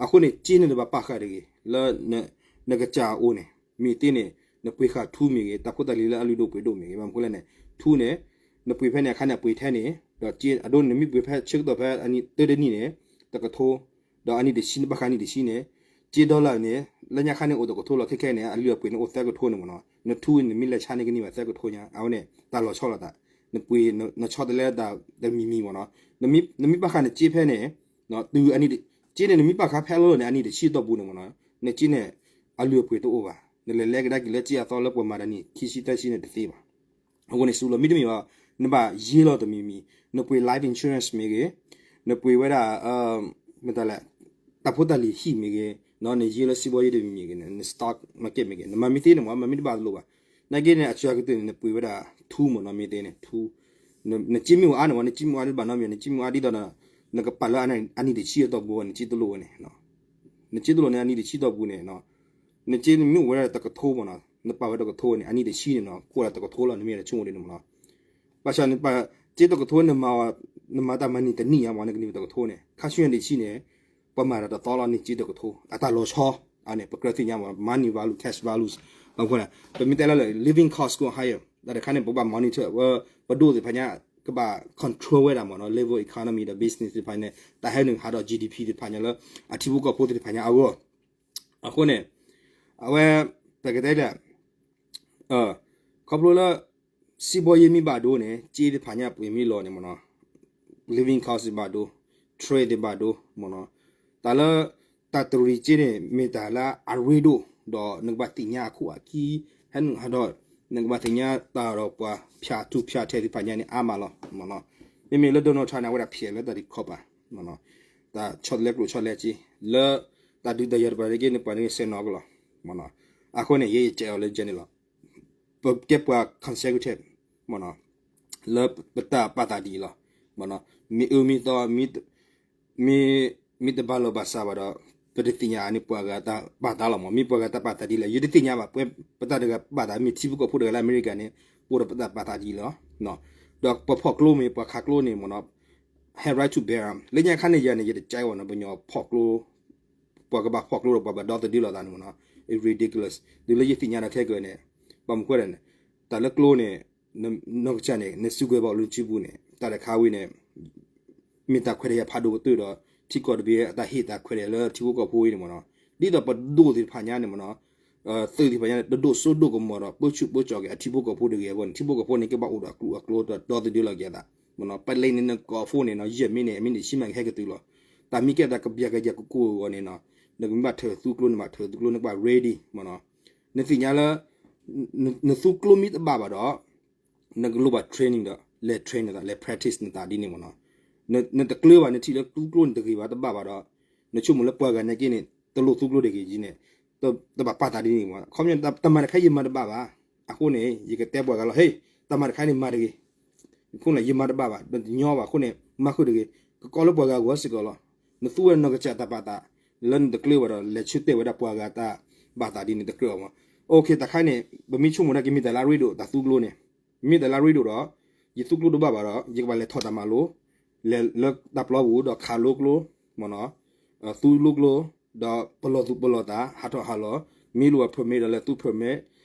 အဃိန့ၣ် စ့န့ၣ်တဘၣ်ပာ်ဃာ်တဂ့ၤ လၢ နကစၢ်အအိၣ်န့ၣ် မ့ၢ်သ့န့ၣ် နပှ့ၤဃာ်ထူမ့ၢ်ဂ့ၤ တၢ်ဖိတၢ်လံၤလၢအလုၢ်ဒိၣ်ပှ့ၤဒိၣ်မ့ၢ်ဂ့ၤ ဘၣ်မနုၤအဃိလဲၣ်န့ၣ် ထူန့ၣ် နပှ့ၤဖဲန့ၣ်အခါန့ၣ် အပှ့ၤထဲန့ၣ် ဒီးစ့အဒိန့ၣ် နမ့ၢ်ပှ့ၤဖဲဆၢကတီၢ်ဖဲအနံၣ်တၢတနံၣ်န့ၣ် တကထိ ဒီးအနံၣ်တဆံ နဘၣ်ဃးနံၣ်တဆံန့ၣ် စ့ dollar န့ၣ် လၢညါခါန့ၣ်အိၣ်တကထိလီၤ ခဲခဲန့ၣ် အလုၢ်အပှ့ၤန့ၣ်အိၣ်သၢကထိန့ၣ်မ့ၢ်နီၤ နထူန့ၣ် နမ့ၢ်လဲၤဆါန့ၣ်ကန့ၢ်ဘၣ်သၢကထိညါ အဝဲန့ၣ် တၢ်လီၤဆီလိာ်သး နပှ့ၤ နဆီတလဲတၢ်တမံၤမံၤမ့ၢ်နီၤ နမ့ၢ်ပာ်ဃာ်နစ့ဖဲန့ၣ် တုၤအနံၣ် စ့န့ၣ် နမ့ၢ်ပာ်ဃာ်ဖဲအလီၢ်လီၢ်န့ၣ် အနံၣ်တဆံအတီၢ်ပူၤန့ၣ်မ့ၢ်နီၤ နစ့န့ၣ် အလုၢ်အပှ့ၤတအိၣ်ဘၣ် နလဲၤလဲကဒါက့ၤလၢစ့အသီလၢပှၤမၤတၢ်နံၣ်ခံဆံသၢဆံန့ၣ်တသ့ဘၣ် အဃိန့ၣ် စူးလီၤမ့တမ့ၢ်ဘၣ် နဘၣ်ယ့လီၤတမံၤမံၤ နပှ့ၤ life insurance မ့ၢ်ဂ့ၤ နပှ့ၤဝဲဒၣ် မတၤလဲၣ် တၢ်ဖိတၢ်လံၤဟံၣ်မ့ၢ်ဂ့ၤ နယ့လၢစံးဘီယ့တမံၤမံၤဂ့ၤ န stock market မ့ၢ်ဂ့ၤ နမၤမ့ၢ်သ့န့ၣ်မ့ၢ် မၤမ့ၢ်တဘၣ်တလိၣ်ဘၣ် နာ်က့န့ၣ် အစှၤကတၢၢ်န့ၣ် နပှ့ၤဝဲဒၣ်ထူမ့ၢ်နီၤ မ့ၢ်သ့န့ၣ် ထူ နစ့မ့ၢ်အိၣ်အါန့ၣ်မ့ၢ် နစ့မ့ၢ်အိၣ်အါတဘၣ်နီတမံၤ နစ့မ့ၢ်အိၣ်အါဒ်သိးဒီး နကပာ်လၢအနံၣ်တဆံအတီၢ်ပူၤ နစ့တလိၣ်ဝဲန့ၣ် နစ့တလိၣ်န့ၣ် အနံၣ်တဆံတီၢ်ပူၤန့ၣ် နစ့မ့ၢ်အိၣ်ဝဲဒၣ်တကထိမ့ၢ်နီၤ နပာ်ဝဲတကထိန့ၣ် အနံၣ်တဆံန့ၣ်နီၤ ကိၢ်ဒၣ်တကထိလီၤ နမ့ၢ်တဆိကမိၣ်ဒ်န့ၣ်မ့ၢ်နီၤ ဘၣ်ဆၣ်နပာ်စ့တကထိ နမၤတၢ်မၤနံၣ်တနံၣ်ညါမ့ၢ် နကန့ၢ်တကထိန့ၣ် ခါဆူညါနံၣ်တဆံန့ၣ် ပှၤမၤတၢ်တသီလီၤ န့ၢ်စ့တကထိ အတၢ်လီၤဆီ အန့ၣ် ပကြၢးသ့ၣ်ညါမး money value, cash values ဘၣ်မနုၤဃိလဲၣ် ပမ့ၢ်တဲလၢ living cost go higher တၢ်တခါန့ၣ် ပဘၣ် monitor ဝဲ ပဒိၣ်သ့ၣ်တဖၣ်ညါ ကဘၣ် control ဝဲဒၣ်မးနီၤ level economy ဒီး business သ့ၣ်တဖၣ်န့ၣ် တၢ်ဟဲနုာ်ဟးဒီး G D P သ့ၣ်တဖၣ်ညါလၢ အထံဖိကီၢ်ဖိသ့ၣ်တဖၣ်ညါအဂီၢ် အဃိန့ၣ် အဝဲ ပကတဲလဲၣ် ခီဖျိလၢ စံးဘီယ့မ့ၢ်ဘၣ်ဒိန့ၣ် စ့သ့ၣ်တဖၣ်ညါပှ့ၤမ့ၢ်လီၤန့ၣ်မးနီၤ living cost သ့ၣ်ဘၣ်ဒိ trade သ့ၣ်ဘၣ်ဒိမးနီၤ တၢ်လၢ တၢ်တရံးစ့န့ၣ် မ့ၢ်တၢ်လၢအရ့ဒိၣ် ဒီးနကဘၣ်သ့ၣ်ညါအခိၣ်အခံ ဟဲနုာ်ဟးဒီး နကဘၣ်သ့ၣ်ညါတၢ်ဒီးပှၤဖၠးထူဖၠးထဲသ့ၣ်တဖၣ်ညါန့ၣ် အါမးလီၤမးနီၤ မ့မ့ၢ်လၢ Donald Trump န့ၣ် အဝဲဒၣ်ဖျဲးလၢတၢ်ဒုးခီပၤ တၢ်ဆီတလဲကျိၣ်ဆီတလဲစ့ လၢ တၢ်ဒုးတၢ်ယၤတပၤတက့ၢ်န့ၣ် ပှၤန့ၣ်စဲနီၤကလီၤမးနီၤ အဃိန့ၣ် ယဲယကဲအီၤလၢယဲန့ၣ်လီၤ ပကဲပှၤ conservative မးနီၤ လၢပတၢ်ပာ်သးဒ်အံၤလီၤ မးနီၤ မ့ၢ်အၢမ့ၢ်သီ မ့ၢ် မ့ၢ်တဘၣ်လီၤဘၣ်စးဘၣ်ဒီး ပတသ့ၣ်ညါန့ၣ် ပှၤဂၤတၢ်ပာ်သးလီၤမး မ့ၢ်ပှၤဂၤတၢ်ပာ်သးဒ်လဲၣ် ယတသ့ၣ်ညါဘၣ် ပဝဲပတၢ်တဂၤပာ်သး မ့ၢ်ထံဖိကီၢ်ဖိတဂၤလၢအမဲရကၤန့ၣ် အိၣ်ဒီးပတၢ်ပာ်သးဒ်အံၤလီၤ ဒီးပဖီၣ်ကျိမ့ၢ် ပှၤခးကျိန့ၣ်မးနီၤ have right to bear arm လၢညါခါန့ၣ်ယၤန့ၣ် ယတကဲအီၤနီၤ ပညီဖီၣ်ကျိ ပှၤကဘၣ်ဖီၣ်ကျိဒီးပှၤဘၣ်ဒီသဒၢလိာ်သးန့ၣ်မးနီၤ it's ridiculous တုၤလၢယသ့ၣ်ညါဒီးခဲကၢၤန့ၣ် ဘၣ်မနုၤဃိလဲၣ်န့ၣ် တၢ်လၢကျိန့ၣ် နီၢ်ကစၢ်န့ၣ် နစုကဝဲၤဘၣ်အိၣ်လၢနစုပူၤန့ၣ် တၢ်တခါဝံၤန့ၣ် မ့ၢ်တၢ်ခွဲးတၢ်ယာ်ဖးဒိၣ်ကတၢၢ်ဒီး ထံကီၢ်တဘ့ၣ်အတၢ်ဟ့ၣ်တၢ်ခွဲးတၢ်ယာ်လၢထံဖိကီၢ်ဖိအံၤန့ၣ်မးနီၤ ဒ်သိးပဒိၣ်သ့ၣ်တဖၣ်ညါန့ၣ်မးနီၤ သုးသ့ၣ်တဖၣ်ညါန့ၣ် တဒိၣ်စိဒိၣ်ကမီၤဒီး ပၢဆူၣ်ပၢကၠီက့ၤ အထံဖိကီၢ်ဖိတဂ့ၤအဂီၢ်န့ၣ် ထံဖိကီၢ်ဖိန့ၣ် ကဘၣ်အိၣ်ဒီးအကျိၤအကျိၤဒီးဒီသဒၢလိာ်က့ၤအသး မးနီၤ ပလ့န့ၣ်နကိးဖိန့ၣ်နီၤ ယဲၢ်မံးနံး အမံးနံးဆံမးကဟဲကတုၤလီၤ တၢ်မ့ၢ်ကဲတၢ်ကဘျးကယၤကကိၢ်အဂီၢ်န့ၣ်နီၤ နကမ့ၢ်ဘၣ်ထၢၣ်သူကျိ နဘၣ်ထၢၣ်သူကျိ နကဘၣ် ready မးနီၤ နသ့ၣ်ညါလၢ နသူကျိမ့ၢ်တဘၣ်ဘၣ်ဒီး နကလိၣ်ဘၣ် training ဒီး လဲၤ train နသး လဲၤ practice နသးဒ်န့ၣ်မးနီၤ နတကျၢၤဘၣ် နထံၣ်လၢသူကျိန့ၣ်တဂ့ၤဘၣ်တဘၣ်ဘၣ်ဒီး နဆိကမိၣ်လၢပှၤဂၤနာ်က့န့ၣ် တလိၣ်သူကျိတဂ့ၤန့ၣ် တဘၣ်ပာ်သးဒ်န့ၣ်မး ခီပညီ တၢ်မၤတခါအံၤယမၤတဘၣ်ဘၣ် အဃိန့ၣ် ယကတဲပှၤဂၤလီၤ ဟ့ၣ် တၢ်မၤတခါအံၤန့ၣ်မၤတဂ့ၤ အဃိန့ၣ် ယမၤတဘၣ်ဘၣ် တညီဘၣ်အဃိန့ၣ် မၤဃုာ်တဂ့ၤ ကကိးလၢပှၤဂၤအဂီၢ်စ့ၢ်ကီးလီၤ နသူဝဲနီၢ်ကစၢ်တၢ်ပာ်သး လၢနတကျၢၤဘၣ်ဒီး လဲၤဆၢတဲာ်ဝဲဒၣ်ပှၤဂၤတၢ်ဘၣ်သးဒ်န့ၣ်တကြၢးအီၤမး okay တၢ်ခါန့ၣ် ပမ့ၢ်ဆိကမိၣ်ဒၣ်က့ၤမ့ၢ်တၢ်လၢအရ့ဒိၣ် တၢ်သူကျိန့ၣ် မ့ၢ်တၢ်လၢအရ့ဒိၣ်ဒီး ယသူကျိတဘၣ်ဘၣ်ဒီး ယကဘၣ်လဲၤထီၣ်တၢ်မၤလိ လဲၤလၢတၢ်ပျီပူၤဒီးခးလိကျိ မးနီၤ သူလိကျိ ဒီးပလီၢ်သူၣ်ပလီၢ်သး ဟးထီၣ်ဟးလီၤ မ့ၢ်လိၣ်ဘၣ် permit ဒီးလဲၤသူ permit,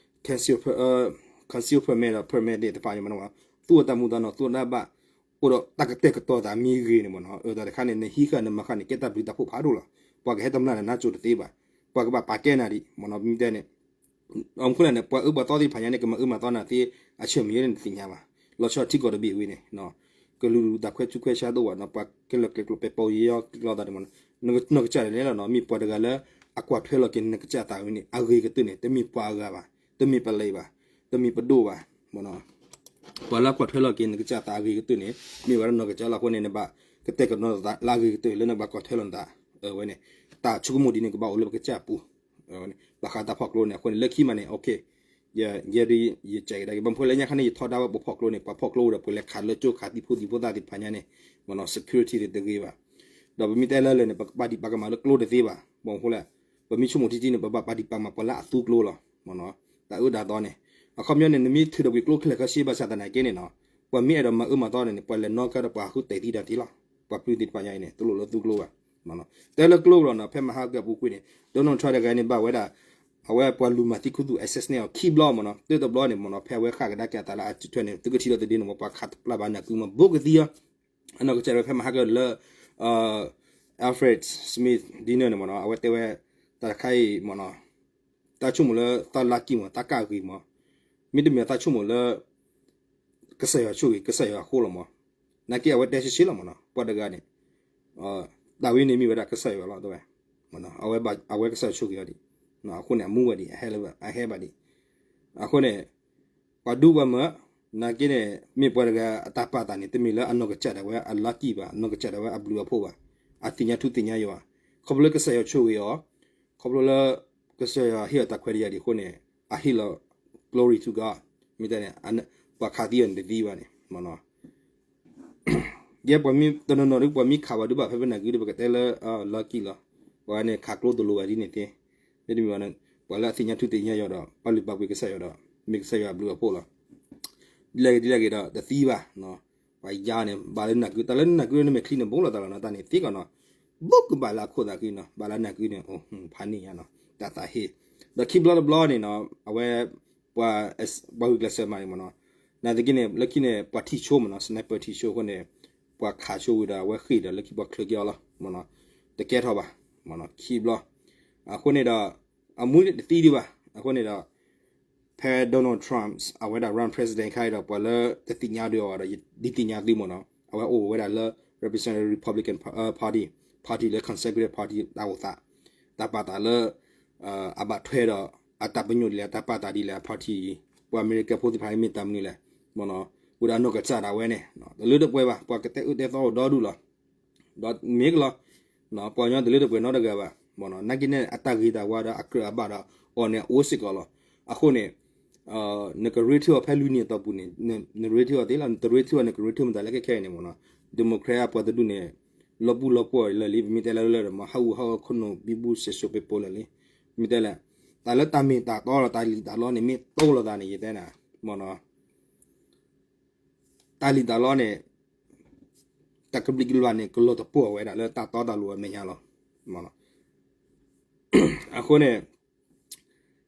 conceal, conceal permit ဒီး permit သ့ၣ်တဖၣ်န့ၣ်မးနီၤ သူၣ်အတၢ်မူသးနီၢ် သူၣ်အတၢ်ဘၣ် အိၣ်ဒီးတၢ်ကတဲာ်ကတီၤသးမ့ၢ်ဂ့ၤန့ၣ်မးနီၤ အတၢ်တခါန့ၣ် နဟံးဃာ်နမၤဃာ်န့ၣ် ကဲတၢ်ဘျုးတၢ်ဖှိၣ်ဖးဒိၣ်လီၤ ပှၤကဟဲတမျၢ်န့ၣ် နါစိၤတသ့ဘၣ် ပှၤကဘၣ်ပာ်ကဲနၤဒံး မးနီၤ မ့ၢ်တဲန့ၣ် အမူခိၣ်လၢ်န့ၣ် ပှၤအၢပှၤသီသ့ၣ်တဖၣ်ညါန့ၣ် ကမၤအၢမၤသီနၤသ့ အဆၢၣ်မဲာ်န့ၣ်တသ့ၣ်ညါဘၣ် လီၤဆီထံကီၢ်တဘ့ၣ်ဝံၤန့ၣ် ကလူၤတၢ်ခွဲးဆူးခွဲးဆါတအိၣ်ဘၣ်နီၤ ပှၤကဲလီၤကျဲကျိၤပဲပိာ်ယီၤကျိၤသးန့ၣ်မးနီၤ နီၢ်ကစၢ်ဒၣ်လဲာ်လီၤနီၤ မ့ၢ်ပှၤတဂၤလၢ အကွၢ်ထွဲလီၤက့ၤနကစၢ်သးဝံၤန့ၣ် အဂ့ၤကတၢၢ်န့ၣ် တမ့ၢ်ပှၤအဂၤဘၣ် တမ့ၢ်ပလံၤဘၣ် တမ့ၢ်ပဒိၣ်ဘၣ် မးနီၤ ပှၤလၢအကွၢ်ထွဲလီၤက့ၤနကစၢ်သးအဂ့ၤကတၢၢ်န့ၣ် မ့ၢ်ဝဲဒၣ်နီၢ်ကစၢ်လီၤ အဃိန့ၣ် နဘၣ်ကတဲာ်ကတီၤသးလၢအဂ့ၤကတၢၢ် လၢနဘၣ်ကွၢ်ထွဲလီၤနသး ဝဲန့ၣ် တၢ်ဆိကမိၣ်ဒ်န့ၣ် ကဘၣ်အိၣ်လၢပကစၢ်ပူၤ ဘၣ်ဃးတၢ်ဖီၣ်ကျိန့ၣ် အဃိန့ၣ် လၢခံမးန့ၣ် okay ယဲဒၣ် ယစဲးကဒါက့ၤ ဘၣ်မနုၤဃိလၢညါခါန့ၣ် ယထီဒါဝဲပဖီၣ်ကျိန့ၣ် ပှၤဖီၣ်ကျိဝဲဒီး ပှၤလဲၤခးလၢကၠိခးသံၣ်ဖိသံၣ်ဖိသၣ်သ့ၣ်တဖၣ်ညါန့ၣ် မးနီၤ security န့ၣ်တဂ့ၤဘၣ် ဒီးပမ့ၢ်တဲလၢလၢာ်န့ၣ် ပကပာ်ဒံးပာ်ကမၣ်လၢကျိတသ့ဘၣ် ဘၣ်မနုၤဃိလဲၣ် ပမ့ၢ်ဆိကမိၣ်ထံထံန့ၣ် ပဘၣ်ပာ်ဒံးပာ်ကမၣ်ပှၤလၢအသူကျိလီၤ မးနီၤ တၢ်အၢတၢ်သီန့ၣ် အခီပညီန့ၣ် နမ့ၢ်ထုးထီၣ်ကွံာ်ကျိခဲလၢာ်ခဲဆ့ဘၣ်ဆၣ်သနာ်က့န့ၣ်နီၤ ပှၤမ့ၢ်အဲၣ်ဒိးမၤအၢမၤသီန့ၣ်န့ၣ် ပှၤလဲၤနီၣ်ကါဒီးပှၤဟးဃုတဲာ်သံတၢ်သ့လီၤ ပှၤပျုၢ်သ့ၣ်တဖၣ်ညါအံၤန့ၣ် တလိၣ်လၢသူကျိဘၣ် တဲလၢကျိလီၤနီၤ ဖဲမဟါကပူၤကွံာ်န့ၣ် Donald Trump တဂၤန့ၣ် ဘၣ်ဝဲဒၣ် အဝဲပှၤလူၤမၤသံခူသူၣ် access န့ၢ်အီၤခံဘျီမးနီၤ တၢတဘျီန့ၣ်မးနီၤ ဖဲအဝဲဃၣ်ကဒါက့ၤအသးလၢအထွဲန့ၣ် သုကထံၣ်လီၤတဒ့န့ၣ်မး ပှၤခးပျၢ်ဘၣ်နၢ်ကုမး ဘူးကသံအီၤ အနီၢ်ကစၢ်ဝဲဖဲမဟါကလၢ Alfred Smith dinner န့ၣ်မးနီၤ အဝဲတဲဝဲ တၢ်တခါအံၤမးနီၤ တၢ်ဆိကမိၣ်လၢသးလၢကံမး သးကၢ်ဂ့ၤမး မ့တမ့ၢ်သးဆိကမိၣ်လၢ ကစၢ်ယွၤဆိၣ်ဂ့ၤ ကစၢ်ယွၤအဃိလီၤမး နာ်က့အဝဲတဲဆ့ဆ့လီၤမးနီၤ ပှၤတဂၤန့ၣ် တၢ်ဝဲန့ၣ်မ့ၢ်ဝဲဒၣ်ကစၢ်ယွၤလီၤ တဲဝဲ အဝဲကစၢ်ယွၤဆိၣ်ဂ့ၤအီၤဒံး အဃိန့ၣ် အမူဝဲဒံး အဟဲလၢအဟဲဘၣ်ဒံး အဃိန့ၣ် ပှၤဒူပှၤမၢ နာ်က့န့ၣ် မ့ၢ်ပှၤတဂၤအတၢ်ပာ်သးန့ၣ် တမ့ၢ်လၢအနီၢ်ကစၢ်ဒၣ်ဝဲအလၢကံဘၣ် အနီၢ်ကစၢ်ဒၣ်ဝဲအဘျုးအဖှိၣ်ဘၣ် အသ့ၣ်ညါထူသ့ၣ်ညါယွၤ ခီဖျိလၢကစၢ်ယွၤဆိၣ်ဂ့ၤအီၤ ခီဖျိလၢ ကစၢ်ယွၤဟ့ၣ်အီၤတၢ်ခွဲးတၢ်ယာ်ဒံးအဃိန့ၣ် အဟ့ၣ်လီၤ glory to God မ့ၢ်တဲန့ၣ် ပှၤခးသံအီၤန့ၣ်တသံဘၣ်န့ၣ် ယဲပှၤမ့ၢ်တနီၤနီၤဒ်ပှၤမ့ၢ်ခးဘၣ်ဒုးဘၣ်ဖဲပနၢ်ကုဒီး ပကတဲလၢ လၢကံလီၤ ပှၤန့ၣ်ခးကျိတလိၤဘၣ်ဒ်န့ၣ်သ့ မ့တမ့ၢ်ဘၣ်န့ၣ် ပှၤလၢအသ့ၣ်ညါထူသ့ၣ်ညါယွၤဒီး ပာ်လုၢ်ပာ်ပှ့ၤကစၢ်ယွၤဒီး မ့ၢ်ကစၢ်ယွၤအဘျုးအဖှိၣ်လီၤ ဒ်လဲၣ်ဂ့ၤဒ်လဲၣ်ဂ့ၤဒီးတသံဘၣ် ပှၤယါန့ၣ် ဘၣ်လၢနၢ်ကု တၢ်လၢနၢ်ကုန့ၣ်မ့ၢ်ချံန့ၣ် ဘူးလိာ်သးလီၤနီၤ တၢ်န့ၣ်သ့ကီးနီၤ ဘူးကဘၣ်လၢအခိၣ်သးကွံနီၤ, ဘၣ်လၢနၢ်ကွံန့ၣ် ဖးန့ၢ်ညါနီၤ, တၢ်သးဟ့, ဒီးခံဘျီတဘျီန့ၣ်နီၤ, အဝဲ ပှၤ ပှၤဂုာ်ကျဲးစၢးမၤန့ၣ်မ့ၢ်နီၤ, နာ်သက့န့ၣ် လၢခံန့ၣ် ပှၤထံၣ်ဆိမ့ၢ်နီၤ, sniper ထံၣ်ဆိအဃိန့ၣ် ပှၤခးဆိဝံၤဒီး အဝဲဃ့ၢ်ဒီးလၢခံပှၤချၢက့ၤအီၤလီၤ, တကဲထီၣ်ဘၣ်, ခံဘျီ, အဃိန့ၣ်ဒီး အမူတသံဒံးဘၣ်, အဃိန့ၣ်ဒီး ဖဲ Donald Trump အဝဲဒၣ် run president ခါအံၤဒီး ပှၤလၢတသ့ၣ်ညါဒီးအီၤဒီး ဒ်သ့ၣ်ညါသုမ့ၢ်နီၤ, အဝဲအိၣ်ဝဲဒၣ်လၢ represent Republican party, party လၢ conservative party တၢ်အိၣ်သး, တၢ်ပာ်သးလၢ အဘၣ်ထွဲဒီး အတၢ်ပညိၣ်ဒ်လဲၣ် အတၢ်ပာ်သးဒ်လဲၣ် အ party, ပှၤအမဲရကၤဖိသ့ၣ်တဖၣ်မ့ၢ်တၢ်မနုၤလဲၣ်, ဝဲဒၣ်နီၢ်ကစၢ်ဒၣ်ဝဲန့ၣ် တလၢတပှဲၤဘၣ်, ပှၤကတဲအၢတဲသီအိၣ်ဒီဒူၣ်လီၤ, ဒီးမ့ၢ်ကလီၤ, ပှၤကညီတလၢတပှဲၤနီတဂၤဘၣ်, နာ်က့န့ၣ် အတၢ်ဂ့ၤတၢ်ဝါဒီးအကြၢးအဘၣ်ဒီးအီၤန့ၣ် အအိၣ်စ့ၢ်ကီးလီၤ, အဃိန့ၣ် နကရ့ထၢၣ်အီၤဖဲလွံၢ်နံၣ်အတီၢ်ပူၤန့ၣ် နရ့ထၢၣ်အီၤသ့လီၤ, နတရ့ထၢၣ်အီၤ နကရ့ထၢၣ်မတၤလၢခဲခဲအံၤန့ၣ်မ့ၢ်နီၤ, Democrat အပှၤတဒူၣ်န့ၣ် လီၤပူၤလီၤပှီၢ်လၢာ်လံ, ပမ့ၢ်တဲလၢလၢဒီးမ့ၢ် ဟးဂူာ်ဟးဂီၤခိၣ်နူာ်ဘံဘူစဲးစိးပ့းပိလၢာ်လံ, မ့ၢ်တဲလဲၣ်, တၢ်လၢတၢ်မ့ၢ်တၢ်တီဒီးတၢ်လံၣ်တၢ်လီန့ၣ် မ့ၢ်တိလိာ်သးန့ၣ် ယတဲနၤ, မ့ၢ်နီၤ တၢ်လံၣ်တၢ်လီန့ၣ် တၢ်ကဘျံးကဘျၣ်န့ၣ် ကလီၤတပှီၢ်ဝဲဒၣ်လၢတၢ်တီတၢ်လိၤအမဲာ်ညါလီၤ. အဃိန့ၣ်